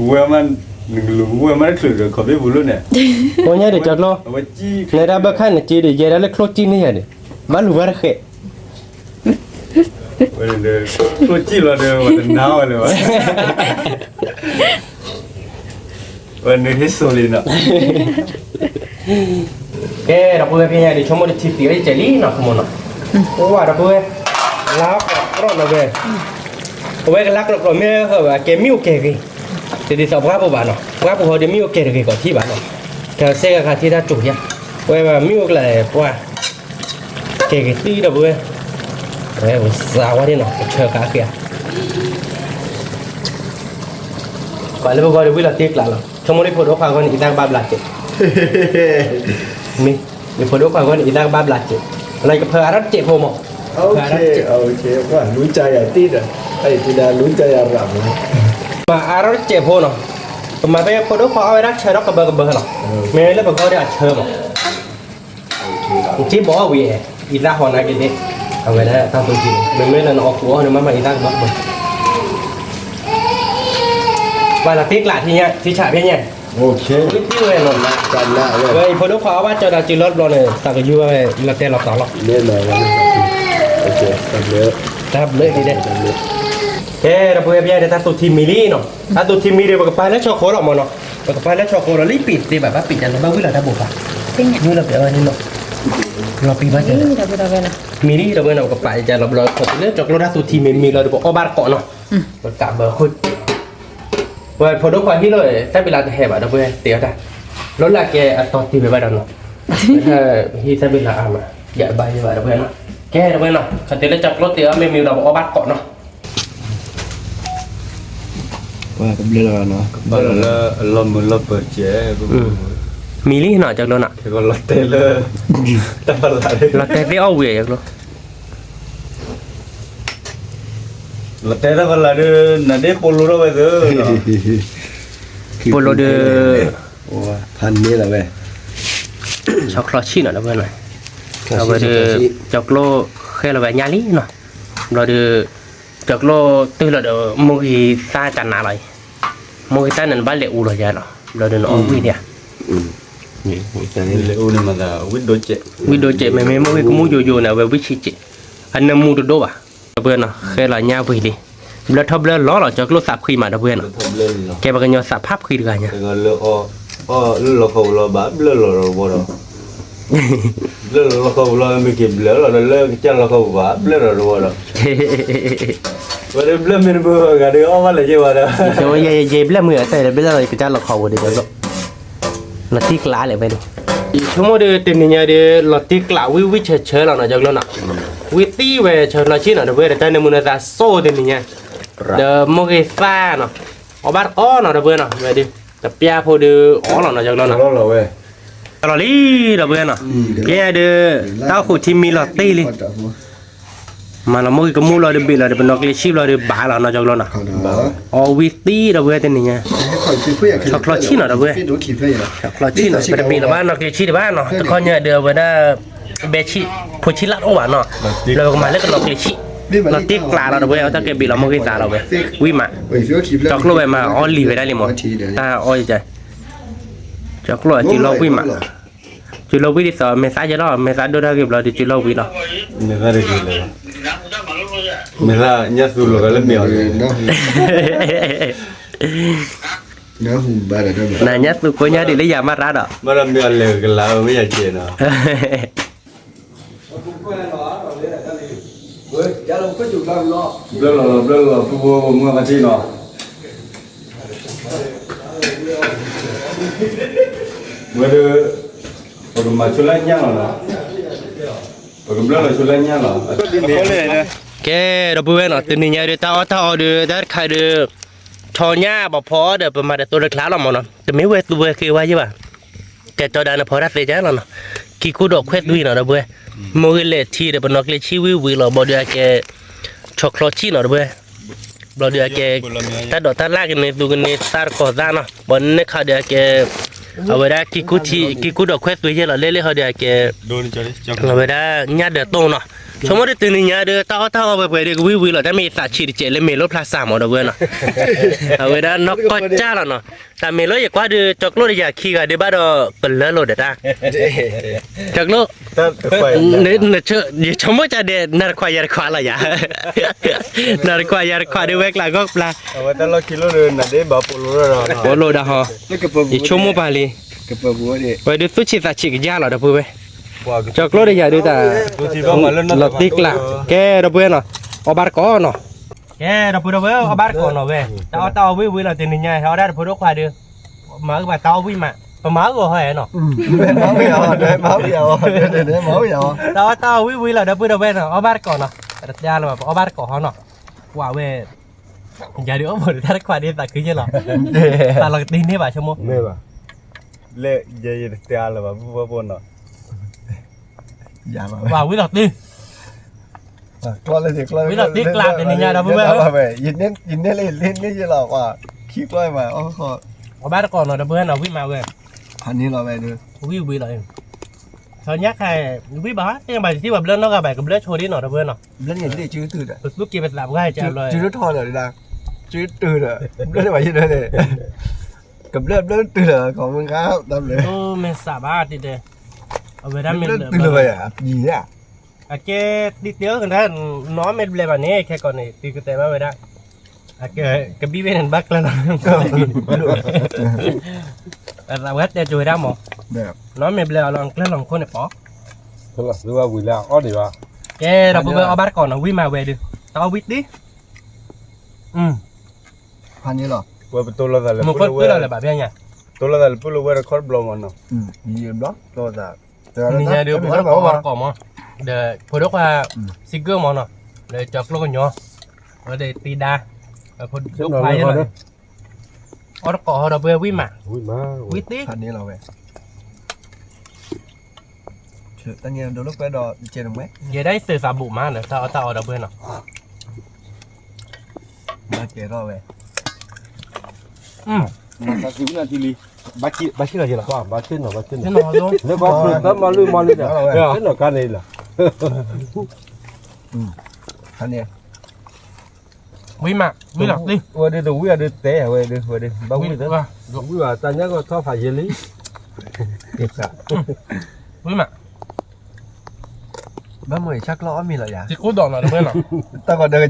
ဝဲမး, နကလူၤဝဲမးတချုးဒီးခီဘ့ၣ်ပူၤလၢန့ၣ်, အိၣ်ညါဒီးကၠီကျိ, နဒၣ်ဘၣ်ခါန့ၣ်က့ဒီး ယဲဒၣ်လၢချိၣ်ကံၣ်န့ၢ်ယၤဒီး, ဘၣ်လူၤဝဲတဃဲး ဝဲန့ၣ်ဒီး, ချိၣ်ကံၣ်လီၤဒီး ဝဲတနါဝဲလၢၤဘၣ်, ဝဲန့ၣ်ဟ့ၣ်စိလံနီၤ, ကဲ ဒီပုၢ်ဝဲၢ်ဖဲညါဒီး ဆိကမိၣ်တထံသံးဝဲကဲလံနီၤ ခမနီၤ, အိၣ်ဝဲဒီပုၢ်ဝဲၢ်, လါအီၣ်ကြိးကြိးနီၤဝဲ, အဝဲကလါကြိးကြိးမ့ၢ်ဟဲဝဲ ကဲမ့ၣ်အူကဲၤဂ့ၤ, တဒ်သိးပှၢ်ပူၤဘၣ်နီၤ ပှၢ်ပူၤဟီဒီး မ့ၣ်အူကဲၤတဂ့ၤကီးထံၣ်ဘၣ်နီၤ, ကစဲကခါထံၣ်တၢ်ကၠိယါ, ဝဲမ့ၣ်အူကလါပှၢ် ကဲၤက့ၤသံဒီပုၢ်ဝဲၢ်, ဝဲစးဝဲဒၣ်နီၤ ကဆၢကါဃ့ဧါ, ပှၤလၢပဂီၢ်ဒီးဝံၣ်လီၤတ့ကျးလီၤ ဆိကမိၣ်ဒ်ဖိဒိၣ်ခွါဂီၢ်န့ၣ် အံသၣ်ကဘၣ်ဘျးစဲး, မ့ၢ်, ဒ်ဖိဒိၣ်ခွါဂီၢ်န့ၣ် အံသၣ်ကဘၣ်ဘျးစဲး, လၢယကဖၢအါထီၣ်တစဲးဖိမး, မၤအါထီၣ်တစဲးဖိနီၤ, ပမၤဖဲဖိဒိၣ်ခွါအီၣ်ဝဲဒၣ်ဆၢထီၣ်ကဘၢကဘၢလီၤ, မ့ၢ်လၢပဂီၢ်ဒီးအဆၢမး နထံၣ်ဘီအီၣ်ဝံၤ, အံသၣ်ဟီနာ်က့ၤဒ့, အဝဲဒၣ်တၢ်သူထံန့ၣ် မ့မ့ၢ်လၢနအီၣ်ကူအီၣ်န့ၣ် မ့မ့ၢ်အံသၣ်ကဘၢကဘၢ, ပှၤလီၤတ့ကျးထံဆးဖဲညါ, ဝံသံဝဲနီၤ, ဝဲအံၤဖိဒိၣ်ခွါအီၣ်ဘၣ်ကၠီတၢ်စုလီၤတဘျီန့ၣ် သးကယူၢ်ဝဲလီၤတဲာ်လီၤတီၤလီၤ, တၢ်ဘျုးဒ်, ကဲ ဒီပုၢ်ဝဲၢ်ဖဲညါဒီး တၢ်သူထံမံၤလံနီၤ, တၢ်သူထံမံၤဒီး ပကပာ်လၢဆီဃိလီၤမးနီၤ, ပကပာ်လၢဆီဃိလီၤ လံပ့ၤသ့ဘၣ် ဘၣ်ပ့ၤတၢ်လီၤ ဘၣ်ဝံၣ်လီၤတၢ်ဘိးဘၣ်, မ့ၢ်လီၤပ့ၤအီၤန့ၣ်နီၤ, လီၤပံၤဘၣ်တဲ, မံၤလံ ဒီပုၢ်ဝဲၢ်နီၤ ပကပာ်ယလီၤဘျီ ခီၣ်တုၤလၢကၠီကျိတၢ်သူထံမံၤမံၤလီၤဒီး ပအီၣ်ဘၣ်တကိးနီၤ, ပကးဘၢဃုာ်, ဝဲဖိဒိၣ်ခွါဟံၣ်လီၤ တၢ်ဘံလးတဟဲဘၣ် ဒီပုၢ်ဝဲၢ်တဲအီၤတၢ်, လီၤလၢကဲအတီၤတ့ၢ်ဝဲဘၣ်ဒီးနီၤ, ဟံၣ်တၢ်ဘံလးအါမး, ယဘၣ်ယဘၣ် ဒီပုၢ်ဝဲၢ်နီၤ, ကဲ ဒီပုၢ်ဝဲၢ်နီၤ ခီၣ်တုၤလၢကၠီကျိတ့ၢ်အီၤမ့ၢ်မံၤလီၤ ပအီၣ်ဘၣ်တကိးနီၤ ကဘျၢလီၤနီၤ ကဘျၢလီၤလၢအလီၢ်မုာ်လီၢ်ပၢၤတကဲး, မံၤလံနီၤ ကၠီကျိနီၤ, လီၤတဲာ်လၢ, တၢ်ဖးလၢ်, လီၤတဲာ်သ့ၣ်အီၣ်ဝံၤ ကၠီကျိ, လီၤတဲာ်တၢ်ဖးလၢ်ဒီး နဒ့ပိာ်လိၤထီၣ်ဝဲသၢ, ပိာ်လိၤဒီး, ဖးန့ၢ်လီၤဝဲ, ဆီချီဆံၣ်နီၤ ဒီပုၢ်ဝဲၢ်နီၤ, အဝဲဒီး, ကၠီကျိဃဲလီၤဝဲညါလံနီၤ, ဘျီဒီး, ကၠီကျိတုၤလီၤဒီး မိၢ်ဂ့ၤသၣ်ကနးလီၤအံၤ, မိၢ်ဂ့ၤသၣ်န့ၣ် နဘၣ်လဲၤအူလီၤယါလီၤ ဘျီဒီးနအီၣ်ဝံၣ်ဒံးဧါ, လဲၤအူန့ၣ်မၤသး, ဝံၣ်ဒိၣ်စဲး မ့မ့ၢ်မိၢ်ဂ့ၤကမူၣ်ယိယိန့ၣ် အဝဲဝံၣ်ဆံးစဲး, အနၢမူတဒိၣ်ဘၣ်, ဒီပုၢ်ဝဲၢ်နီၤ ဃဲလီၤညါဝံၤလံ, ဘျၢထီၣ်ဘျၢလီၤလီၤ ကၠီကျိသးဖှံမး ဒီပုၢ်ဝဲၢ်နီၤ, ကဲပှၤကညီသးဖးဖှံတဂၤညါ လၢလီၢ်ခီပူၤလီၤ ဘၣ်ဘျၢလီၤဒီးဝီဒီး, ဘျၢလီၤလီၢ်ခီပူၤလီၤ မ့ၢ်က့ၤဘျၢလီၤဒီးလၢကစၢ်လီၢ်ခီပူၤဘၣ် ဘျၢလီၤဒီးဝီဒီး, ဝဲဒၣ်ဘျၢမ့ၢ်တဘၣ်ဂၤဒီးအီၣ်ဘၣ်လဲၤက့ၤဝဲဒီး, ယဲယဲဘျၢမုၢ်အတၢ်ဘျၢလီၤကစၢ်လီၢ်ခီပူၤဒီး, လီၤတံၢ်ကျးလဲၣ်ဝဲန့ၣ်, ဆိကမိၣ်ဒီးတနံၤညါဒီး လီၤတံၢ်ကျးဝံၣ်ဝံၣ်ဆၢဆၢလီၤနီၤ ကၠီကျိနီၤ, ဝံၣ်သံဝဲဆၢလီၤဆံၣ်နီၤ ဒီပုၢ်ဝဲၢ်ဒီး တၢ်နၢမူနသးစိၣ်တနံၤညါ, ဒီးမိၢ်ဂ့ၤသၣ်နီၤ, အီၣ်ဘၣ်တကိးနီၤ ဒီပုၢ်ဝဲၢ်နီၤ, ဝဲဒီး, တပျၢ်ဖိဒီးအီၣ်လီၤနီၤ ကၠီကျိနီၤ, လီၤလီၤဝဲ, လီၤလံ ဒီပုၢ်ဝဲၢ်နီၤ, ကဲဒီး, တၢ်အိၣ်ဃုာ်ထံမံၤလီၤတံၢ်လံ မၤလီၤမိၢ်ဂ့ၤကမူၣ်လီၤဒီးဘ့ၣ်လီၤဒီး ပနီၤကျ့ဆံၣ်ဘျီဒီးဘၣ်လီၤနီၤ ကၠီကျိနီၤ, အီၣ်ဝံၣ်သံဒီပုၢ်ဝဲၢ်တနံၤညါ, ဆီချီဆံၣ်နီၤ ဒီပုၢ်ဝဲၢ်, ဆီချီဆံၣ်နီၤ ပတဘ့ၣ်လီၤဘၣ်နီၤကျ့ဆံၣ်တဘၣ်နီၤ တခီညါဒီးအဝဲဒၣ်, ဘဲဆံၣ်, ဖိဆံၣ်လၢတအိၣ်ဘၣ်နီၤ, လၢပကမၤလၢကနီၤကျ့ဆံၣ် လီၤတံၢ်ကျးလီၤ ဒီပုၢ်ဝဲၢ် အတၢ်ကဲဘံးလီၤမိၢ်ဂံၢ်သးလီၤဝဲ, ဝံၣ်မး, ကၠီၤကျိၣ်ဝဲမၤအီလံၤဝဲဒၣ်လံမး, တၢ်အီယကၠီၤကျိၣ်အစုလီၤဝံၣ်မး, စုလီၤဝံၣ်ဒ်သိး မဲာ်သၣ်ယဲလီၤ မဲာ်သၣ်ဒိၣ်တၢ်ဂ့ၤဘျီဒီးစုလီၤဝံၣ်လီၤ, မဲာ်သၣ်တဂ့ၤလၢၤဘၣ်, မဲာ်သၣ်ညၣ်သူလီၤဂၤလၢမ့ၢ်အီၤ, နညၣ်သူကိးညါဒ်လၢယၤမၤရါဒီး, မ့ၢ်ဒီးမ့ၢ်အလဲၤကလၤဝဲယၤကဲနီၤ ဘျၢလီၤလီၤ ဘျၢလီၤလီၤ ပူဖိမုၢ်အပှၤထံနီၤ, ဝဲဒၣ် ပကမၤဆိလၢညၣ်လီၤနီၤ, ပကဘျၢလီၤဆိလၢညၣ်လီၤ, ကဲ ဒီပုၢ်ဝဲၢ်နီၤ တနံၤညါဒီး တၢ်အီၣ်တၢ်အီဒီး တၢ်တခါဒီး ထီညၣ်ဘၣ်ဖီဒီး ပမၤတၢ်တိတခါလီၤမးနီၤ တမ့ၢ်ဝဲသူဝဲဃ့ဝါယဲၢ်ဘၣ်, ကဲကၠီဒါနဖီတၢ်သ့ကၢ်လီၤနီၤ, ခံခိၣ်ဒီးခွဲးသွံနီၤ ဒီပုၢ်ဝဲၢ်, မိၢ်ဂ့ၤလဲၤထံဒီး ပနီၣ်ကျ့ဆံဝံၣ်ဝံၤလီၤ ဘျီဒီးအကဲ ဆီချီဆံနီၤ ဒီပုၢ်ဝဲၢ်, ဘျီဒီးအကဲ တၢ်ဒိးတၢ်လၢ်ကန့ၢ်သူကန့ၢ်သးတကီၢ်သးနီၤ, ဘျီန့ၣ်ခါဒီးအကဲ အဝဲဒၣ် ခံခိၣ်ဒီးခွဲးသွံယဲၢ်လီၤ လဲၣ်လဲၣ်ဟီဒီးအကဲ အဝဲဒၣ်ညၣ်ဒၢးတိၢ်နီၤ, ဆိကမိၣ်ဒီးတနံၤညါဒီး တၢ်အီၣ်တၢ်အီဝဲပှဲၤဒီးကဝံၣ်ဝံၤလီၤ တၢ်မ့ၢ်ယသးဆံးတစဲးလၢမ့ၢ်လိၣ်ဖျါစၢ်မး ဒီပုၢ်ဝဲၢ်နီၤ, အဝဲဒၣ်နီၢ်ကီၢ်ကၢ်လီၤနီၤ, တၢ်မ့ၢ်လၢယကွၢ်ဒီး ကၠီၤကျိၣ်ဒီးယၤခံဂၤဒီးဘၣ်ဒီး ပလၢလိာ်ဒီးတၢ် ကၠီၤကျိၣ် ယဆိကမိၣ်ကဒီး နတခွးယၤတခွးလီၤယၤ, နတခွးယၤတခွးဒီးဝဲကျါဂီၢ်ပျၢ်, အဝဲတၢ်လီၢ်ခံလီၤဒီး နဒ့ဘၣ်ပိာ်လိာ်ဒီး ပိာ်လိာ်ဒၣ်ဟီ, ယဆိကမိၣ်ပၢ်လံ, ဝဲဒုးသူၣ်ဆံးသးဆံးကယၢ်လီၤ ဒီပုၢ်ဝဲၢ်, ကၠီၤကျိၣ်ဒီးယၤဒုးတၢ် လီၤတံၢ်ကျး, ကဲ ဒီပုၢ်ဝဲၢ်နီၤ, အီၣ်ဘၣ်တကိးနီၤ, ကဲ ဒီပုၢ်ဒီပုၢ်ဝဲၢ် အီၣ်ဘၣ်တကိးနီၤဝဲ, တၢ်အီၣ်တၢ်အီဝံၣ်ဝံၤလီၤတနံၤညါ ဟဲအီၣ်ဒၣ်တဖိဒိၣ်ခွါဒီး မၤအုၣ်ဘၣ်တၢ်အီၣ်ဝံၣ်မး, ပမၤအုၣ်အီၤဟီဧါနီၤ, တၢ်အီၣ်တၢ်အီဝံၣ်ဝံၤလီၤ ဒီပုၢ်ဒီပုၢ်ဝဲၢ်နီၤ အီၣ်ဘၣ်တကိးနီၤ, တတဲလၢၤဘၣ် ပအီၣ်ဘၣ်တကိးဟီနီၤ, ကွၢ်ဝဲ, ယၤဒုးအီၣ်ဘၣ်ဒီးတၢ်တခွးဒ်သးခုယဲၢ်လီၤ, သးလီၤကတ့ၢ်န့ၢ်ဘၣ်ဆိကမိၣ်, မ့ၢ်ဘၣ်, လၢယဲယတတဲအါလၢၤဘၣ် ပူဖိဖိနီၤ, ဝံၤလီၤတံၢ် ဝံၤလီၤတံၢ်ကျးတနံၤညါဒီပုၢ်ဝဲၢ်ဧၢ, ယန့ၢ်လၢယလ့န့ၢ်ယဲၢ်လီၤ, ခံကွၢ်မး, အီၣ်ဘၣ်တကိးနီၤ ဒီပုၢ်ဝဲၢ်နီၤ ဝံၣ်မးဝဲ, ဖးန့ၢ်လီၤဝဲဒုး, ဝံၣ်ဝံၤလီၤ, ဆီညါခါ, ဝံၣ်ဘၣ်သ့ၣ်ညါဘၣ်တထံၣ်ဘၣ်ဘျၢနီၢ်ဂၤဘၣ် ကဘျၢဆိဒ်နီၤ ဒီပုၢ်ဝဲၢ်နီၤ, ဘျၢန့ၣ်လ့ၢ်စုတုၤဒီး, ပသူၣ်က့ၤပသးပှၢ်ကဘျၢ, စုထီၣ်ဒီး, စုတုၤဒီး, ဘျၢန့ၣ်ဘၣ်ယဲၢ်ဒီး, ကဘျၢဘျၢတုၤဒီး ခီမုၢ်ခါတဘျၢ, မ့ၢ်စးဘၣ်တံၢ်တဲ, အဝဲဒၣ်မ့ၢ်လၢတုၤလၢၤဘၣ်ယၤ, အကဲ, တံၢ်တဲအၢ ကနၣ်, နီၢ်မ့ၢ်တဘျဲးဘၣ်န့ၣ် ခဲကိာ်န့ၣ် တုၤကတဲဘၣ်ဝဲဒၣ်, အကဲ, ကဘံၣ်ဝဲန့ၣ်ဘၣ်ကျၢၤလီၤ, အဝဲတဲကၠိဝဲဒၣ်မး, နီၢ်မ့ၢ်ဘျဲးအီၤလီၤ ကျၢၤလီၤခိၣ်န့ၣ်ပီၤ, ဝံၤလၢအီၣ်ဒံးဘၣ်, ကဲဒီးပုၢ်ဝဲၢ်အီၣ်ဘၣ်တကိးနီၤ ဝံၣ်မးဝဲဒုး, တၢ်အီၣ်ဝံၣ်တံၢ်, ဖးန့ၢ်လီၤ, ဝဲပတိၢ်လိာ်သးလၢ, မ့ၢ်ကွၢ်လီၤလၢၤဘၣ်ဖဲညါ, တိၢ်လိာ်သးလၢပုၢ်လိာ်ဝဲၢ်တခီတဘျီမးနီၤ, တနံၤညါဒုး ပအီၣ်တကိးမး, ဒီးဖိဒိၣ်ခွါ, စံးကၢၢ်မးနီၤ, ဒီးကၠီၤကျိၣ်ကညီ, ဒီးတံၤဒါ, ဖိဒိၣ်ခွါယဲၢ်လီၤ, အီၣ်တကိးဟီဒီးပုၢ်ဝဲၢ်ဝံၣ်မး, ဝံၣ်တံၢ်, ဖးန့ၢ်လီၤဝဲ, တနံၤဒိးလိာ်ကွဲဒီး, ယဲဒၣ်အံၤသုးသးဘူးမးဒီး တၢ်အီၣ်တၢ်အီဒီးပုၢ်ဝဲၢ်နီၤ, ဘၣ်ကဲထီၣ်ဝဲ, ဘၣ်ဆ့ၣ်နီၤယဲလီၤ, ဘၣ်ဆ့ၣ်နီၤ, ဘၣ်ဆ့ၣ်နီၤ, လၢကီၢ်ပူၤတၢ်မၤလုၢ်မၤလုၢ်ဒီး, ဆ့ၣ်နီၤကါန့ၣ်လီၤ, ဖးန့ၢ် ဝံၣ်မး, ဝံၣ်လီၤတံၢ်, ဝဲဒုးတဝံၣ်အဒုးတဲဝဲဒုး, ဝဲဒုး, ဘၣ်ဝံၣ်, ဝံၣ်ဘၣ်တၢ်ညၣ်ကီၢ်ထီၣ်ဖးယံာ်လံ, ဝံၣ်မး, ဘၣ်မ့ၢ်ဆၣ်ကျီအီၣ်မ့ၤလီၤယၤ, တၢ်ကီးဒီး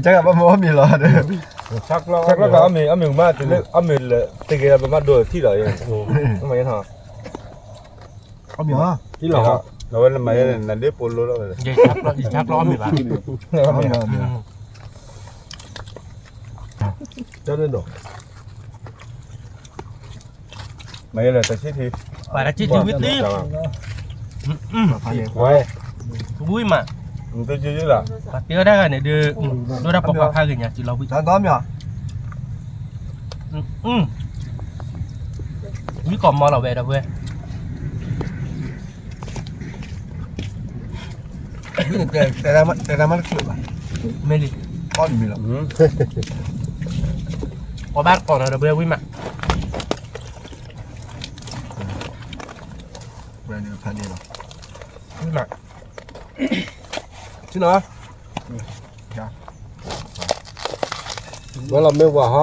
ကစၢ်ဘၣ်မ့ၢ်အီၣ်မ့ၤလီၤ, ဆၣ်ကျီအီၣ်မ့ၤ, အီၣ်မ့ၤမး, တုၤလၢအီၣ်မ့ၤလၢတဂ့ၤဒီး ပမၤဒိးထံၣ်လီၤ, အီၣ်မ့ၤ, အဝဲနမၤယဲန့ၣ် နဒ့ပိာ်လိလီၤ, ယဆၣ်ကျီအီၣ်မ့ၤဘၣ်, မ့ၢ်လၢတၢ်ဆံၣ်ထံ, ပှၤတၢ်ဆံၣ်ထံဝံၣ်သ့, ဝံၣ်မး, ပှၤတဲဝဲဒၣ်ဂၤန့ၣ် ဒိၣ်ဒၣ်ပှၤပှၤဖးဂ့ၤညါ စုလီၤဝံၣ်, ဝံၣ်ကီးမီလီၤဝဲဒီပုၢ်ဝဲၢ်, တဲတၢ်မ့ၢ်တချုးဘၣ်, မ့ၢ်လံ, အီၣ်ဘၣ်တကိးနီၤဒီပုၢ်ဝဲၢ်ဝံၣ်မး, ဝံၣ်မး, ဆ့ၣ်နီၤ, ဆ့ၣ်နီၤ, ဝဲလီၤမ့ၢ်ဝၤဟ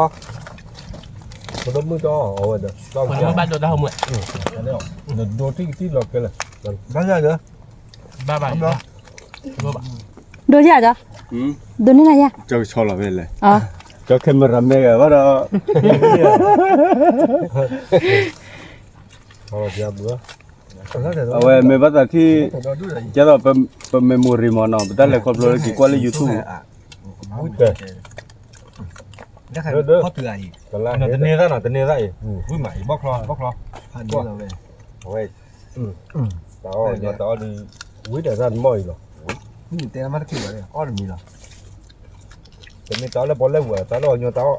ီ, ပဒိၣ်မုၣ်တအီၣ်အဝဲဒီး, ပဒိၣ်မုၣ်ဘၣ်ဒိတၢ်ဟိမုၣ်, ဒိထံၣ်ကသံၣ်လီၤကဲလၢာ်, ဘၣ်ယၤဒီး, ဘၣ်ဘၣ်, ဒိယၤဒီး, ဒိန့ၢ်နၤယၤ, ကဆီလီၤဖဲလဲၣ်, က camera man ဂၤဘၣ်ဒီး, အဝဲမ့ၢ်ဘၣ်သးထံၣ်, ကဲသိးပ memory မ့ၢ်နီၤ ပတၢ်လဲၤခီဖျိလၢက့ၤကွၢ်လၢ YouTube တန့ၢ်သၣ်နီၤ တန့ၢ်သၣ်အံၤ, ဝံၣ်မးအံၤ ဘီၣ်ချီ ဘီၣ်ချီ, အဝဲ, တၢ်အီၣ် တၢ်အီၣ်ဒုး, ဝံၣ်ဒီးတၢ်တမီၢ်အံၤလီၤ, တဲမးတချုးဘၣ် အီၣ်တမံၤလီၤ, တမ့ၢ်တၢ်အီၣ်လၢပီၣ်လဲၣ်ပူၤ တၢ်လၢအီၣ်ညီတၢ်အီၣ်,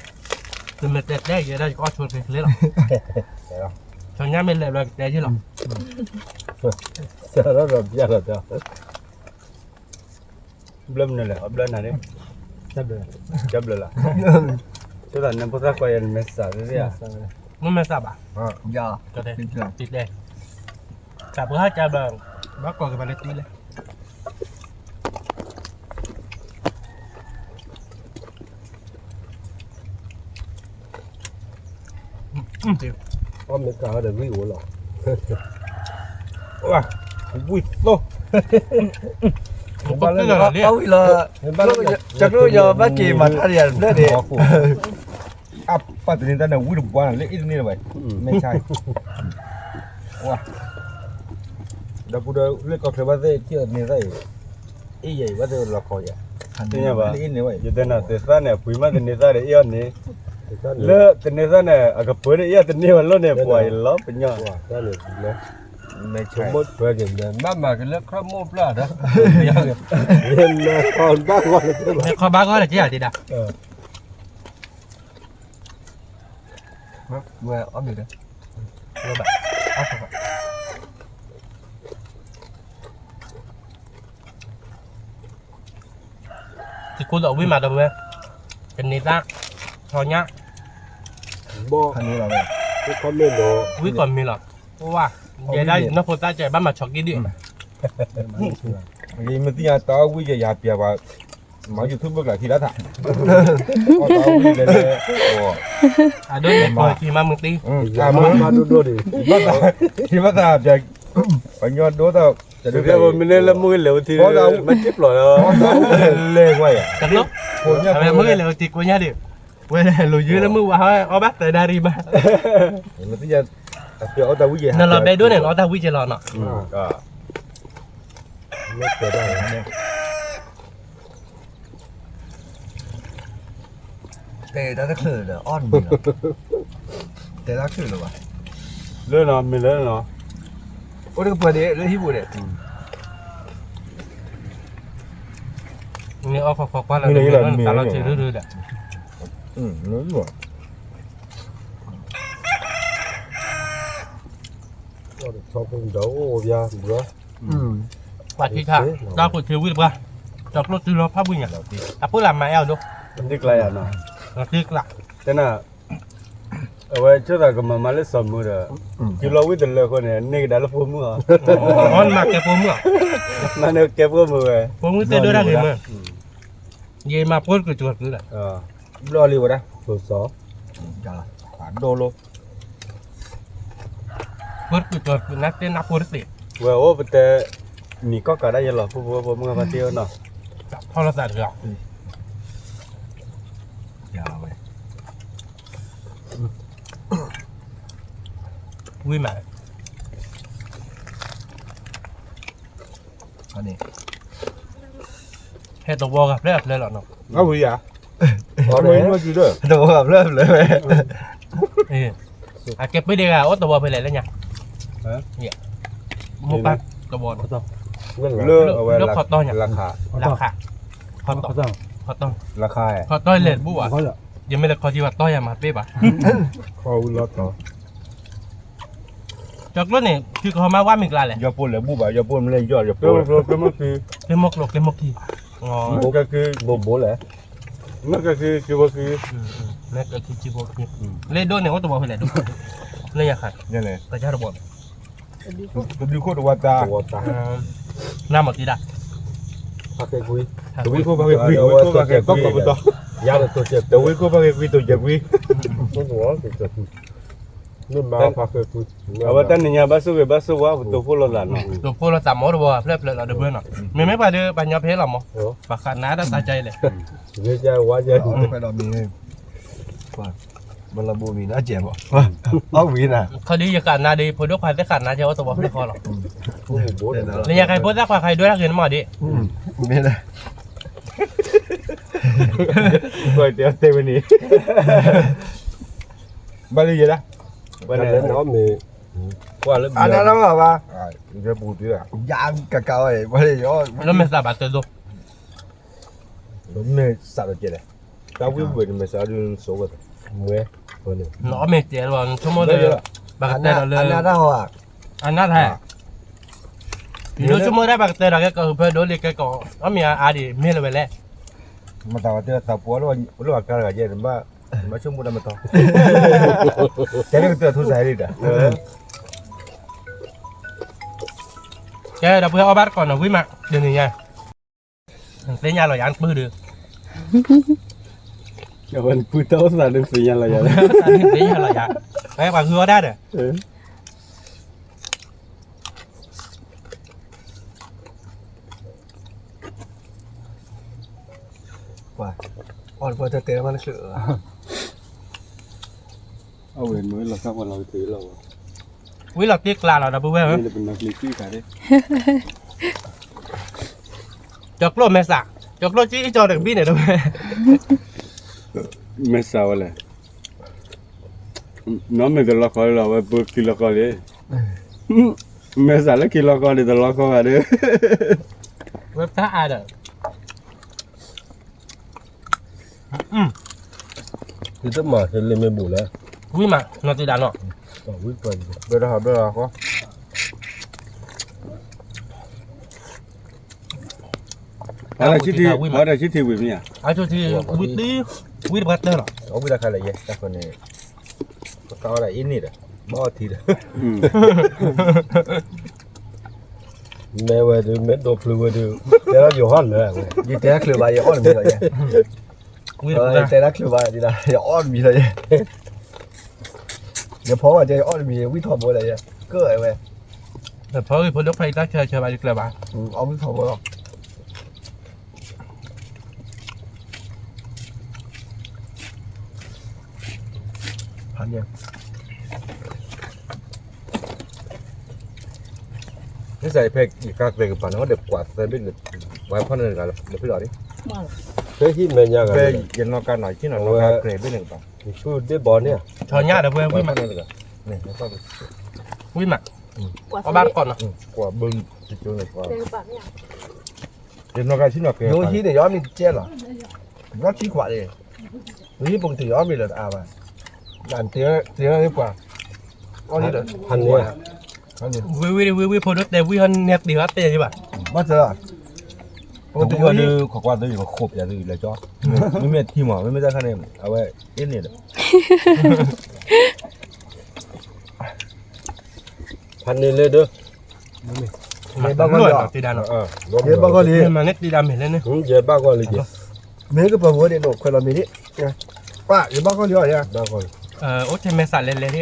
တမ့ၢ်တဲတဲယဲဒၣ်ယကအီၣ်ဆိတက့ၤချ့လီၤ, ဆီညါမ့ၢ်လဲၤဘျီကတဲယ့ၢ်လီၤ, စးထီၣ်ဒီးပျၢ်လီၤတၢ် ဘျၢမနုၤလဲၣ် အဘျၢနၤန့ၣ်, ကဘျၢလီၤ, ဆိသးနၢ်ဖိသၣ်ခွါယၤနမဲာ်သၣ်သ့ၣ်ဧါ, မ့ၢ်မဲာ်သၣ်ဘၣ်, တဲ, တၢ်ပှၤဟးကဘျၢ, ဘၣ်ကိးက့ၤဘၣ်လၢတံၢ်လဲၣ်, အီၣ်မ့ၢ်ကၤဟီဒီးဝံၣ်အိၣ်လီၤ, ဝံၣ်သိ, ဝံၣ်လီၤ, ကၠီကျိယီၤဘၣ်က့ၤမၤထါဒံးယၤတဖျၢၣ်န့ၣ်, အပၢ်တန့ၢ်တၢ်န့ၣ် ဝံၣ်တဘှါန့ၣ် လၢအ့ၣ်တန့ၢ်လၢၤဘၣ်, မ့ၢ်ဆါအံၤ, ဒီပုၢ်ဒီဝဲၢ်လၢကီၢ်ချၢဘၣ်သ့ၣ်ထံၣ်အန့ၢ်သၣ်အံၤ, အ့ၣ်ယဲအံၤဘၣ်သ့ၣ်လီၤခီယဲ, ယတဲနၤသ့ၣ်သၣ်န့ၣ် အပှ့ၤမးတန့ၢ်သၣ်ဒီးအ့ၣ်အီၤန့ၣ်, လၢတန့ၢ်သၣ်န့ၣ် အကပၢၤန့ၣ် အ့ၣ်အီၤတန့ၢ်ဝဲလီၤန့ၣ် ပှၤအံၤလီၤပညီ, မ့ၢ်ဆါ, ဘၣ်မၤက့ၤလၢခီၣ်မိၣ်ပျၢ်ဒီး, လဲၤခီဘၣ်ဂီၢ်လၢက့ၤဧါတဒၣ် ဝဲအီၣ်မ့ၤဒီး, ဝဲဘၣ်, သုးခိၣ်ဒီးဝံၣ်မးဒီးဝဲ, တန့ၢ်သၣ်, ထီညၣ်, ဘီ, ဝံၣ်ကီၢ်မ့ၢ်ဒီး, ဝါ, ယဲဒၣ်နီၢ်ဖိသၣ်ကဲဘၣ်မၤဆီက့ဒံၣ် ယမ့ၢ်သ့ၣ်ညါတၢ်အီၣ်ဝံၣ်ယဲယၤပျဲပှၤ, မၤ YouTube ဘၣ်ကျးထံလၢထး, အီၣ်တၢ်အီၣ်ဝံၣ်လဲၤလဲၤ, အဒိန့ၣ်ကီၢ်က့ၤမၤမုၢ်သံ, မၤဒိၣ်ဒိၣ်ဒံး, ယဘၣ်သး, ပှၤညီဒိၣ်သး, မ့ၢ်လဲၤလၢမုၢ်ဂ့ၤလဲၤဝဲတံၤ, မ့ၢ်က့ပျီၢ်လီၤ, မုၢ်ဂ့ၤလဲၤဝဲတံၤကိညါဒံး, ဝဲလဲၤလိာ်ယုၢ်လၢမုၢ်ဝါဟီ အီၣ်ဘၣ်သၢဒၣ်ရံၣ်ဘၣ်, နလီၤဘဲဒိၣ်န့ၣ် နအီၣ်တၢ်ဝံၣ်က့ၤလီၤနီၤ, တဲတၢ်တချုးဒီးအီၣ်တမံၤလီၤ, တဲတၢ်ချုးလၢၤဘၣ်, လၢနီၤ မ့ၢ်လၢနီၤ, အိၣ်တကပၤဒံးလၢဟံၣ်ပူၤဒံး, မ့ၢ်အီၣ်ခီခီကွၢ်လၢတမ့ၢ်လၢတၢ်လီၤဆံးဒုဒုဒီး, ပှၤထံထါ, တၢ်ခိၣ်ထံဝံၣ်တပှၢ်, ကၠီကျိၣ်တုၤလီၤဖးဘှံးညါ, တၢ်ပၢၢ်လၢမၤအဲၣ်အီၤဒိ, တကျါယၤနီၤ, တကျါ, တဲနၤ, အဝဲဆိသးကမၤမၤလၢစီၤမုၢ်ဒီး, တုၤလီၤဝံၣ်တလၢအဃိန့ၣ် န့ၢ်ကဒါလၢဖိမုၣ်အီၤ, မၤကဲဖိမုၣ်အီၤ, မၤန့ၢ်ကဲဖိမုၣ်ဝဲ, ဖိမုၣ်သ့ၣ်ဒိၣ်တၢ်ဂ့ၤမး, ယမၤဖိတကၠိၤတုၤလီၤ, ဘျီလံဝဲဒၣ်, ဒိၣ်လီၤ ဖိတကၠိၤတုၤနၤတဲနၤဖိတသ့, ဝဲအိၣ်ပတဲ, မံၤကီၢ်ကးဒၣ်ယဲလီၤ ဖိဖိဖိမုၣ်ဖါတ့ၢ်နီၤ, ထီၣ်လီၤသးတဂ့ၤ, ဝံၣ်မး, ဟဲတဝီဂၤဖျၢၣ်အဖျၢၣ်လီၤနီၤ, အဝံၤယၤ, တဝီဂၤဖျၢၣ်အဖျၢၣ်ဝဲ, အကဲပ့ၢ်ဒဲးဂၤ အိၣ်တဝီဖဲလဲၣ်လၢညါ, မိၢ်ပၢ်တဝီ, လၢခီတီညါ, လၢခါ, ခီတီ, ခီတီလဲၣ်တဘူၣ်ဘၣ်, ယမ့ၢ်လဲၤခီထံဝဲတီယၤမၤပ့ၢ်ဘၣ်, ခီဝံၤလီၤတီ ကၠီကျိန့ၣ် သုကဟီမးဝဲမ့ၢ်ကျါလဲၣ်, ယီၤပိၢ်လဲၤဘူၣ်ဘၣ် ယီၤပိၢ်မ့ၢ်လဲၤယီၤ ယီၤပိၢ်, ကျိမီၢ်ကျိ ကျိမီၢ်ခံ, ဘိဘိလဲၣ်, မ့ၢ်ကဲခံ ကဘိခံ, မ့ၢ်ကဲခံ ကဘိခံ, လၢဒိၣ်န့ၣ် အိၣ်တဘီဖဲလဲၣ်ဒိၣ်, လၢယၤခါ, ကစၢ်တဘီန့ၣ်, တဒုခိၣ်တဝီတၢ်, နမၤတံဒၣ်, ဖးကဲကွံ, တဝံခိၣ်ဖးကဲကွံ, တဝံခိၣ်ဖးကဲကွံ, ကီၢ်ကီၢ်ပတီၢ် ယၤတတိၤစဲး တဝံကိၣ်ဖးဂ့ၤကွံ တိၤစဲးကွံ, မ့ၢ်မၤဖးဃဲကွံ, အဝဲတၢ်နံၤညါဘၣ်ဆိၣ်ဂ့ၤဘၣ်ဆိၣ်ဝါ ပတိၤဖှိၣ်လိာ်သးနီၤ, တိၤဖှိၣ်လိာ်သးမ့ၢ်တဘီဖျၢၣ်ဖျၢၣ်လီၤတဘျီနီၤ, မ့မ့ၢ်ပှၤဒီးပှၤညီဖဲလီၤမး, ပှၤဃးနါတၢ်သးကါအံၤလဲၣ်, ဝဲကဲဝါကဲ မလဘိမံၤနါကဲးဘၣ်, အီၣ်ဝံၤနၤ, ခီဒ်ယဃးနါဒီး ဖိဒိၣ်ခွါသ့ၣ်ဃးနါကဲအိၣ်တဘီဖျၢၣ်ဃီလီၤ, လၢညါခါဖိသၣ်ခွါခါဒွဲၣ်တၢ်ဂ့ၤနမးဒ်, မ့ၢ်ဒၣ် တဲတဲဝဲန့ၣ်, ဘၣ်လၢယဲဒၣ်, ဝဲန့ၣ်, အနါတၢ်ဘၣ်ဘၣ်, ယဲပူၤတံၢ်ဘၣ်, ယကကါဝဲ, လၢမဲာ်သးဘၣ်တဲဒိ, မဲာ်သးဘၣ်တဲလဲၣ်, တၢ်ဝံၣ်ဝဲန့ၣ် မဲာ်သးဒုးစိဝဲ, မွဲ, နအီၣ်မ့ၢ်တဲလီၤ နဆိကမိၣ်ဒီး, ဘၣ်ကတဲဒီးလၢ, အနါတၢ်ဟီဧါ, အနါတၢ်, ယဆိကမိၣ်ဒၣ်ဘၣ်ကတဲဒီးကဲကီၢ်ဖဲဒိလံကဲကီၢ်, အီၣ်မ့ၢ်အါဒံး မ့ၢ်လၢၤဝဲလဲၣ်, မတၤဝဲတဲသးပှၢ်လၢအကါတဂၤယဲ, နဘၣ်ဆိကမိၣ်တၢ်မတီၢ်, တဲလၢကတၢၢ်ထိစါလံဒီး, ကဲဒီးပှၤအီၣ်ဘၣ်တကိးနီၤ ဝံၣ်မး, ဒ်န့ၣ်ညါ, သ့ၣ်ညါလီၤယၤနပုၢ်ဒီး, အဝဲနပုၢ်တၢ်အိၣ်သးဒ်သ့ၣ်ညါလီၤယၤ, သ့ၣ်ညါလီၤယၤ, ပှၤဂုၤအီၣ်ဒၣ်ဒီး အီၣ်တပှၢ်တၢ်တဲမးနချုး, အဝဲမ့ၢ်လီၤသၣ်ပှၤလီၤကတၢၢ်လီၤ, ဝံၤလီၤတ့ကျးလီၤဒီပုၢ်ဝဲၢ်ဧၢ, ကၠီၤကျိၣ်မဲာ်ဆှး, ကၠီၤကျိၣ်ကၠံအကၠီၤတကဘံၣ်န့ၣ်တဝဲ, မဲာ်ဆှးဝဲလဲၣ်, နီၢ်မ့ၢ်တလီခီလီၤ ဝဲပှၤခံလီခီလံ, မဲာ်ဆှးလၢခံလီခီန့ၣ် တလီခီဂၤဒီး, ဝဲတၢ်အါဒီး သုတမၤလၢမ့ၢ်ဘူးလဲၣ်, ဝံၤမး နီၢ်တံၤဒါနီၤ, ဘၣ်တဟးဘၣ်ဟးဃီ, အဝဲဒၣ်ဆံထံဝံၤမ့ၢ်ဧါ, အဆိထံဝံၤတံၢ်, ဝံၤတပှၤတၢၢ်လီၤ, အဝံၤတခါလၢယဲ တၢ်ဃီန့ၣ်, ပကဝဲဒၣ်အ့ၣ်န့ၣ်ဒီး ဘၣ်အီၣ်ထံဒီး မ့ၢ်ဝဲဒုး မ့ၢ်ဒိးဖျုးဝဲဒုး, တဲဒၣ်ယဟီၣ်လၢာ်ဝဲ, ယတဲတချုးဘၣ် ယအီၣ်တမံၤလီၤယဲ, ယတဲတချုးဘၣ်ဒ်လၢ ယအီၣ်တမံၤလီၤယဲ, ယဖီဝဲတဲ ယအီၣ်တမံၤ ဝံၣ်ထီဘိလၢယဲ, ကၢၣ်ဝဲ, ဖီဂ့ၤဖိဒိၣ်ဖျဲးတၢ်ဆၢဆၢဘၣ်ယကျၢၤဘၣ်, အီၣ်ဝံၣ်ထီဘိလီၤ. မ့ၢ်စးဖဲယကါကျဲကပၤန့ၣ် ဒီးကွၢ်သၢဘ့ၣ်န့ၣ်, ဝဲဖီၣ်န့ၣ်တဂၤလၢဖုလီၤန့ၣ်, ဖဲဟံၣ်မဲာ်ညါဂၤ, ဖဲယနီၢ်ကါနီၤ ယထံၣ်နီၤ နီၢ်ကါကျဲဘ့ၣ်န့ၣ်ကပၤ, ဖုဒ့ၣ်ဘီန့ၣ်, ဆီညါဒီးဖုဝံၣ်မး, ဝံၣ်မး, အီၣ်ဘၣ်တကိးနီၤ, ကွၢ်ဘၢန့ၣ်, ယနီၢ်ကါထံၣ်နီၤကျဲ, ယဟံၣ်န့ၣ် ယအီၣ်မ့ၤတကဲလီၤ, ယထံၣ်ကွၢ်န့ၣ် ဝံၤပကတုၤအီၣ်မ့ၤလၢတအါဘၣ်, တ့လၢပှၤ, အီၣ်လံဒီး, ဝံၤဝံၤဝံၤဝံၤ ဖိဒိၣ်တဲဝံၤဟီန့ၣ်တ့ၤဟီတဲယဘၣ်, ဘၣ်တၢ်, ပကတုၤအီၣ်လံ, ခိးကွၢ်သုယကဃိးပျးသုလဲၤကၠီ, မ့မ့ၢ်ထံမး မ့မ့ၢ်တၢ်ခါန့ၣ် အဝဲအ့ၣ်န့ၣ်ဒီး ဖးန့ၣ်လၢဒၢ, ယဘၣ်ကီၢ်လံ, ယဘၣ်ကီၢ်လံ, ယဘၣ်ကီၢ်လံ, မ့ၢ်ကပၤဝဲဒၣ်ဒီးခွဲးလီၤမ့ၢ်ဒ်, ပၢ် ယဘၣ်ကီၢ်လံအီၤယၤ, အိၣ်ထဲမဲာ်ဆှးလဲၤလဲၤဒ်,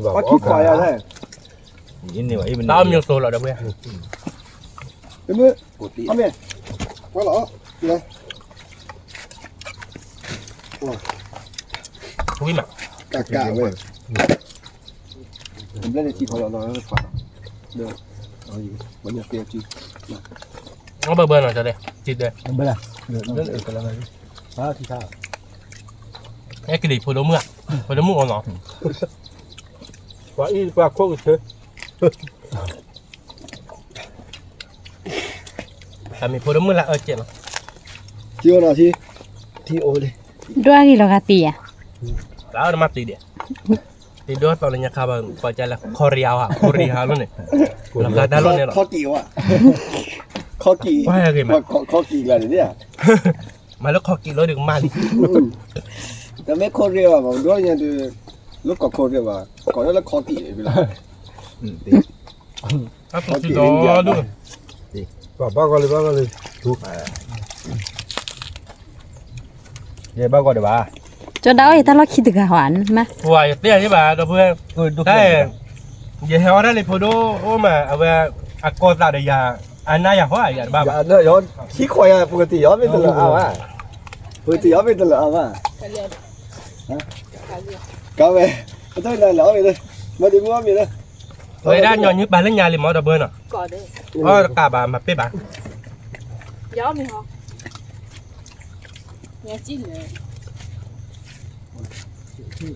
ပှၤခံခွးယၤလဲၣ်, တၢ်အီၣ်မ့ၤစိၤလီၤဒီးဝဲ, မ့ၢ်, အီၣ်မ့ၤ, ဝဲလီၤ, ဝံၤမး, ကကဝဲ ဘျဲၣ်န့ၣ်ထံခီလီၤလီၤ, အဘၢဘၢနီၤ ကတဲ, ထံတဲ, အဲကလံၤဖိဒိၣ်မုၣ်ဧါ, ဖိဒိၣ်မုၣ်အီၤနီၤ, ပှၤအံၤပှၤခိၣ်ကဆၢ တၢ်မ့ၢ်ဖိဒိၣ်မုၣ်လၢအၢကဲးနီၤ, ထံအိၣ်နီၤ, ထံ, ထံအိၣ်လံ, ဒွဲၣ်ဂ့ၤလီၤဂာ်တံၢ်ဧါ, တၢ်အၢတမၤတံၢ်ဒံး, တံၢ်ဒိၣ်သီလၢညါခါဘၣ် ပှၤကလဲၤ ခီရံၤဧါ, ခီရံၤဧါလိၤန့ၣ်, လီၤဂာ်တၢ်လိၤန့ၣ်လီၤ, ခီကံၢ်, ခီကံၢ်လၢန့ၣ်, မၤလၢခီကံၢ်လီၤဒီးကမၣ်လံ, တမ့ၢ်ခီရံၤဘၣ် ပှၤဒိၣ်ညါဒီး, လၢကီၢ်ခီရံၤဘၣ်, ကီၢ်လၢလၢခီကံၢ်န့ၣ်, ဘၣ်ကီၢ်လံ ဘၣ်ကီၢ်လံ, ထူ, အါ, အါ, အါ, အါ, အါ, ယဘၣ်ဂီၢ်တဘၣ်, ကၠီဒၣ်အီၣ်ယတၢ်လီၢ်ခံတဂၤဟီဧါ, မ့ၢ်, ပှၤယတဲယဘၣ်ဒီပုၢ်ဝဲၢ်, တၢ်, ယဟဲအီၣ်တၢ်လံဖိဒိၣ်အိၣ်မး အဝဲ, အကီသးဒီးယၤ, အနၢ်ယၤဟီဧါ ယတဘၣ်ဘၣ်, ခံခွါယၤ ပကတံၢ်အီၣ်မ့ၢ်တလၢအါဘၣ်, ပကတံၢ်အီၣ်မ့ၢ်တလၢအါဘၣ်, ကဝဲ, အတၢ်လၢလၢအီၣ်မ့ၢ်လၢ, မ့ၢ်ဒ်မုၢ်အီၣ်မ့ၢ်လၢ, ဝဲဒၣ်ညီနုၢ်ပာ်လၢညါလံမ့ၢ်ဒီပုၢ်ဝဲၢ်နီၤ, အီၣ်တကးဘၣ်မၤပ့ၢ်ဘၣ်, ယအီၣ်မ့ၢ်ဟီ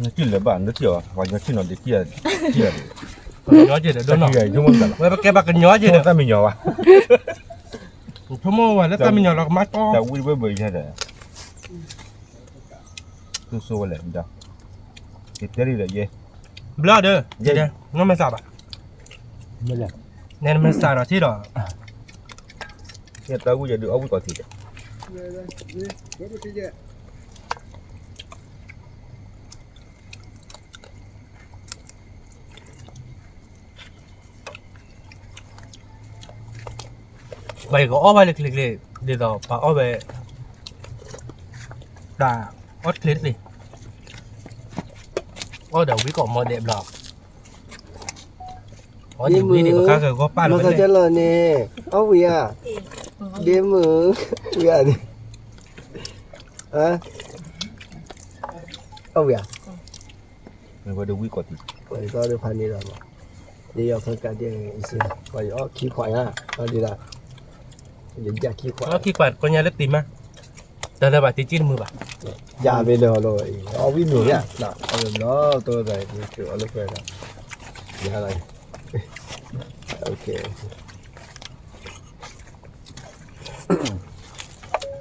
နထံၣ်လၢၤဘၣ် နထံၣ်အီၤ ပှၤညီထံၣ်နီၤဒ့ထံၣ်, ထံၣ်အီၤဒ့, ညီက့ၤဒီးဒိၣ်နီၤ, ဝဲပကဲပှၤကညီက့ၤဒီး တၢ်မံညီၤဘၣ်, ဆိကမိၣ်ဝဲလၢတၢ်မံညီၤလီၤကမၣ်တီ, တၢ်ဝံၣ်တဘၢဘၢယဲဒီး, သူၣ်စိဝဲလဲၣ်, ယတဲလံဒီးယဲ, ဘျီဒီး, နီၢ်မဲာ်ဆှးဘၣ်, နဲနမဲာ်ဆှးဒီးထံၣ်ဒီး, တၢ်ဝံၣ်ယဒုးအီၣ်ဝံၣ်ကီးထံးဒီး ပှၤကအီၣ်ဘၣ်လၢချ့ချ့, ဒ်သိးပှၤအီၣ်ဝဲ, တၢ်အီၣ်ချ့တသ့, အီၣ်ဒီးဝံၣ်ကီးမီဒဲးဘျီ, အီၣ်ဒ်ဝံၣ်န့ၣ် ပကါကဂီၢ်ပာ်လီၤ, မၤသးကဲလီၤန့ၣ်, အီၣ်ဝံၣ်ဧါ, ဒ့မုၣ်, ဝံၣ်ဧါန့ၣ်, အီၣ်ဝံၣ်ဧါ, ဝဲဒၣ်ဝံၣ်ကီးတံၢ်, ပှၤသီဒ်ဖးန့ၣ်လီၤ, ဒ်ယီၤဖဲကးဒဲး, ပှၤယအီၣ်ခံခွးဧါ, အီၣ်ဒ်လၢ, ယယၢ်ခံခွး, အီၣ်ခံခွးကညီလၢတံၢ်မး, တၢ်လၢဘၣ်တံၢ်ကံၣ်တမုာ်ဘၣ်, ယၢ်မ့ၢ်လၢလီၤ, အီၣ်ဝံၣ်မုာ်ဧါ, အီၣ်ဝံၣ်မုာ်လီၤ, တၢ်အီၣ်လၢပှဲၤဒီး, ယၢ်လီၤ, အီၣ်မ့ၢ်ဟီ, အံၤ, ဆ့ၣ်နီၤ, ယဆ့ၣ်နီၤလံ,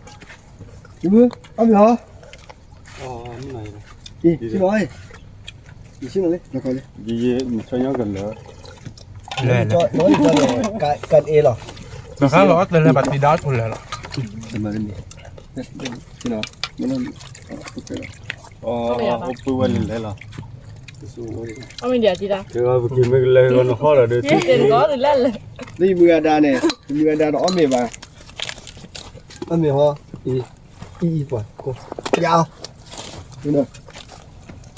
ယဆ့ၣ်နီၤလံ, ယဆ့ၣ်နီၤလံ, ကၢ်အဲၣ်လီၤ, တၢ်လၢဘၣ်တံၢ်ဒါအီၣ်ထူၣ်လဲၤလီၤ, အီၣ်မ့ၢ်ဒံးတံၢ်ဒါ, လၢယမုၢ်ဂၤဒါန့ၣ်, ယမုၢ်ဂၤဒါဒီးအီၣ်မ့ၢ်ဘၣ်, အီၣ်မ့ၢ်ဟီ, အံၤ, အံၤ, ယၤအီၤ,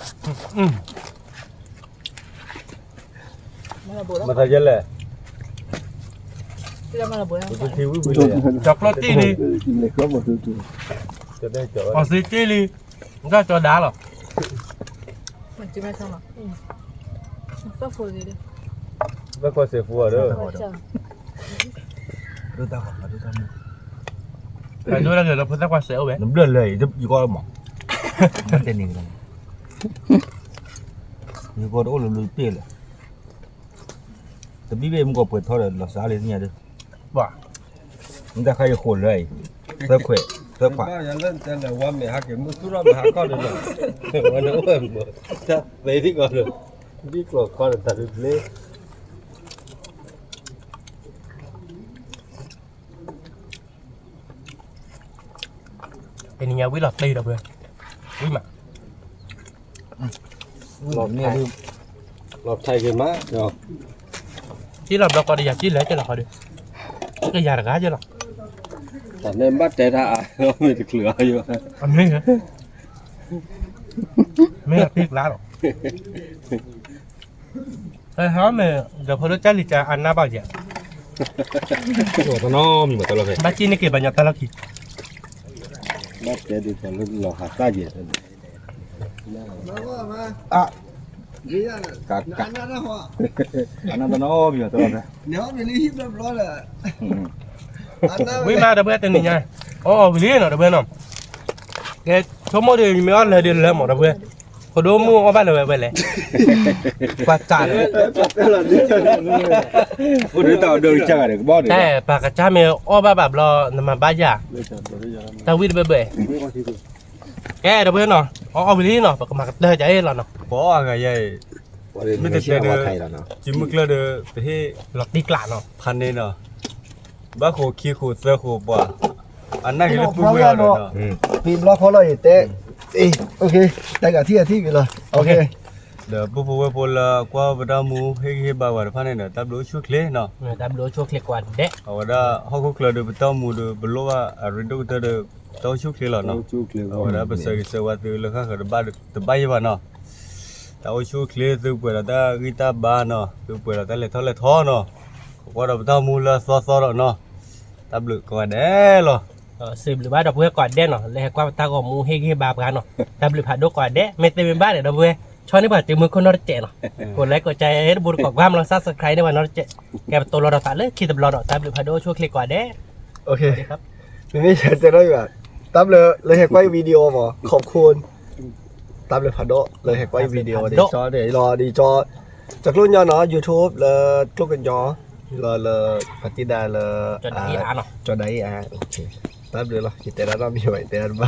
မၤသးယဲလဲၣ်, ကၠီကျီၢ်တ့ၢ်လံ, အီၣ်စ့တ့ၢ်လံ, တၢ်ကၠီဒါလီၤ, ဘၣ်ကွၢ်စဲးဖိအီၤဒီး, ဒိၣ်တၢ်ဂီၤလၢဖိသၣ်ကွၢ်စဲးအိၣ်ဝဲ, နဘျၢၣ်လၢယကီၢ်မး, တဲန့ၣ်, ယကီၢ်တအိၣ်လၢလၢပ့ၢ်လၢ, တဘံၣ်ဘ့ၣ်မုၢ်ကီၢ်ပှဲၤထီဒီးလီၤစးလံသ့ၣ်ညါဒီး, မ့ၢ်တၢ်ခါယဃိးလၢအံၤ, သၢခွဲး, သၢခွဲး, ဝဲမ့ၢ်ဟးက့ၤမုၢ်သူၣ်ထီၣ်မ့ၢ်ဟးခီၣ်ဒီးလီၤ, ဝဲန့ၣ်အိၣ်ဝဲမုၢ်, တၢ်သ့ဒ်ကီးလၢ, ဒ်ကျိၤခီဒီးတၢ်တဘျ့ တနံၤညါဝံၣ်လီၤတ့ၢ်ဒီးပှဲၤ, ဝံၣ်မး, လီၤဖဲက့ၤမး, က့လီၤဘျီကီးဒီးယၤက့လဲၣ်က့လီၤဃီဒီး, ကယၤတဂၤက့လီၤ, တၢ်န့ၣ်ဘၣ်တဲတၢ်အါ, မ့ၢ်တချုးအါယိ, မ့ၢ်, မ့ၢ်တ့ၢ်ကျါလီၤ ဟဲမ့ၢ် ဒီးဖိဒိၣ်ကၢ်လံၤကၢ်အနၢ်ဘၣ်ယဲ, တနီၤမံၤမတလီၤဖဲ, ဘၣ်က့န့ၢ်က့ၤဘၣ်ညီတၢ်လီၢ်ခံ, ဘၣ်တဲဒ်သိးလၢလီၤဟးသၣ်ယဲ, အ, က, အနၢ်တနီၤမံၤမတလီၤဖဲ, ဝံၤမးဒီပုၢ်ဝဲၢ်တနံၤညါ, အီၣ်အီၤဝံၤလံနီၤဒီပုၢ်ဝဲၢ်နီၤ, ကဲ, ဆိကမိၣ်ဒီး ယမ့ၢ်အီၣ်လၢာ်ဒီးလၢာ်မးဒီပုၢ်ဝဲၢ်, ဖိဒိၣ်မုၣ်အီၣ်ဘၣ်လၢာ်ဝဲဝဲလဲၣ်, ပှၤစးဒီး, အိၣ်ဒီးတၢ်အီၣ်ဒီးကစၢ်ဂၤဒီးကဘီဒီး, ပှၤကစၢ်မ့ၢ်အီၣ်ဘၣ်ဘၣ်ဘျီ နမၤဘၣ်ယၤ, တၢ်ဝံၣ်တဘၢဘၢ, ကဲဒီပုၢ်ဝဲၢ်နီၤ, အီၣ်အီၤဝံၤလံနီၤ ပကမၤကတၢၢ်က့ၤအံၤလီၤနီၤ, ပအီၣ်အဂၤယဲအံၤ, မ့ၢ်တတဲဒီး, ယမုၢ်ကျၢၢ်ဒီး, ပဟ့ၣ်, လီၤတံၢ်ကျးနီၤ, ဖးန့ၢ်နီၤ ဘၣ်ဃိးခံဃိးသၢဃိးပှၤ, အနၢ်က့ၤလၢပုၢ်ဝဲၢ်ဒီး, ဖံဘျီဖီလီၤယတဲ, တၢ်ဂၤထံၣ်ဂၤထံၣ်ဝံၤလီၤ, ဒီးပုၢ်ဖိဝဲၢ်ဖိလၢအကွၢ်ပတၢ်မူဟ့ၣ်ဂံၢ်ဟ့ၣ်ဘါပှၤတဖၣ်န့ၣ်ဒီး တၢ်ဘျုးအိၣ်ဆူၣ်အိၣ်ချ့နီၤ. တၢ်ဘျုးအိၣ်ဆူၣ်အိၣ်ချ့ကိးဂၤဒဲး. အဝဲဒၣ်ဟီၣ်ခိၣ်ချၢဒီး ပတၢ်အိၣ်မူဒီး ပလိၣ်ဘၣ်အရ့ဒိၣ်ကတၢၢ်ဒီး တၢ်အိၣ်ဆူၣ်အိၣ်ချ့လီၤနီၤ. အဝဲဒၣ်ပဆၢဂ့ၤဆၢဝါသုလၢဃၣ်ဃၢၤတဘၣ်ယဲၢ်ဘၣ်နီၤ. တၢ်အိၣ်ဆူၣ်အိၣ်ချ့ သုပှဲၤဒီးတၢ်ဂံၢ်တၢ်ဘါနီၤ, သုပှဲၤဒီးတၢ်လဲၤထီၣ်လဲၤထီနီၤ, ကကွၢ်ဒီးပတၢ်အိၣ်မူလၢအသီသီဒီးနီၤ. တၢ်ဘျုးကိးဂၤဒဲးလီၤ. စံးဘျုးဘၣ်ဒီပုၢ်ဝဲၢ်ကိးဂၤဒဲးနီၤ လၢဟဲကွၢ်ပတၢ်ဂီၤမူဟ့ၣ်ဂံၢ်ဟ့ၣ်ဘါပှၤနီၤ. တၢ်ဘျုးဖးဒိၣ်ကိးဂၤဒဲး. မ့ၢ်သ့မ့ၢ်ဘၣ်န့ၣ် ဒီပုၢ်ဝဲၢ် ဆီန့ၢ်ပှၤတုၤမုၢ်ခိၣ်နီတစဲးနီၤ. ကိးlikeကိးshare တဘိတကိး ကွၢ်မလီၤ subscribe န့ၢ်ပှၤနီတစဲး. ကဲပတိၢ်လီၤဒီးသးလၢခံတဘျီဒီး တၢ်ဘျုးဖးဒိၣ်အိၣ်ဆူၣ်အိၣ်ချ့ကိးဂၤဒဲး. မ့မ့ၢ်ယတဲဒီးယွၤ, တၢ်ဘျုးလၢဟဲကွၢ် video မး ขอบคุณ, တၢ်ဘျုးဖးဒိၣ်လၢဟဲကွၢ် video န့ၣ် လီၤဒ်ကၠီ ကၠီကျိၣ်ညီနီၤ YouTube လၢကျိၣ်ကညီ လၢလၢ ပှၤတံၢ်ဒါလၢ ကၠီဒၤအံၣ်အါ, တၢ်ဘျုးလီၤ ယတဲဒၣ်နီတမံၤဘၣ် ယတဲဒၣ်တဘၣ်.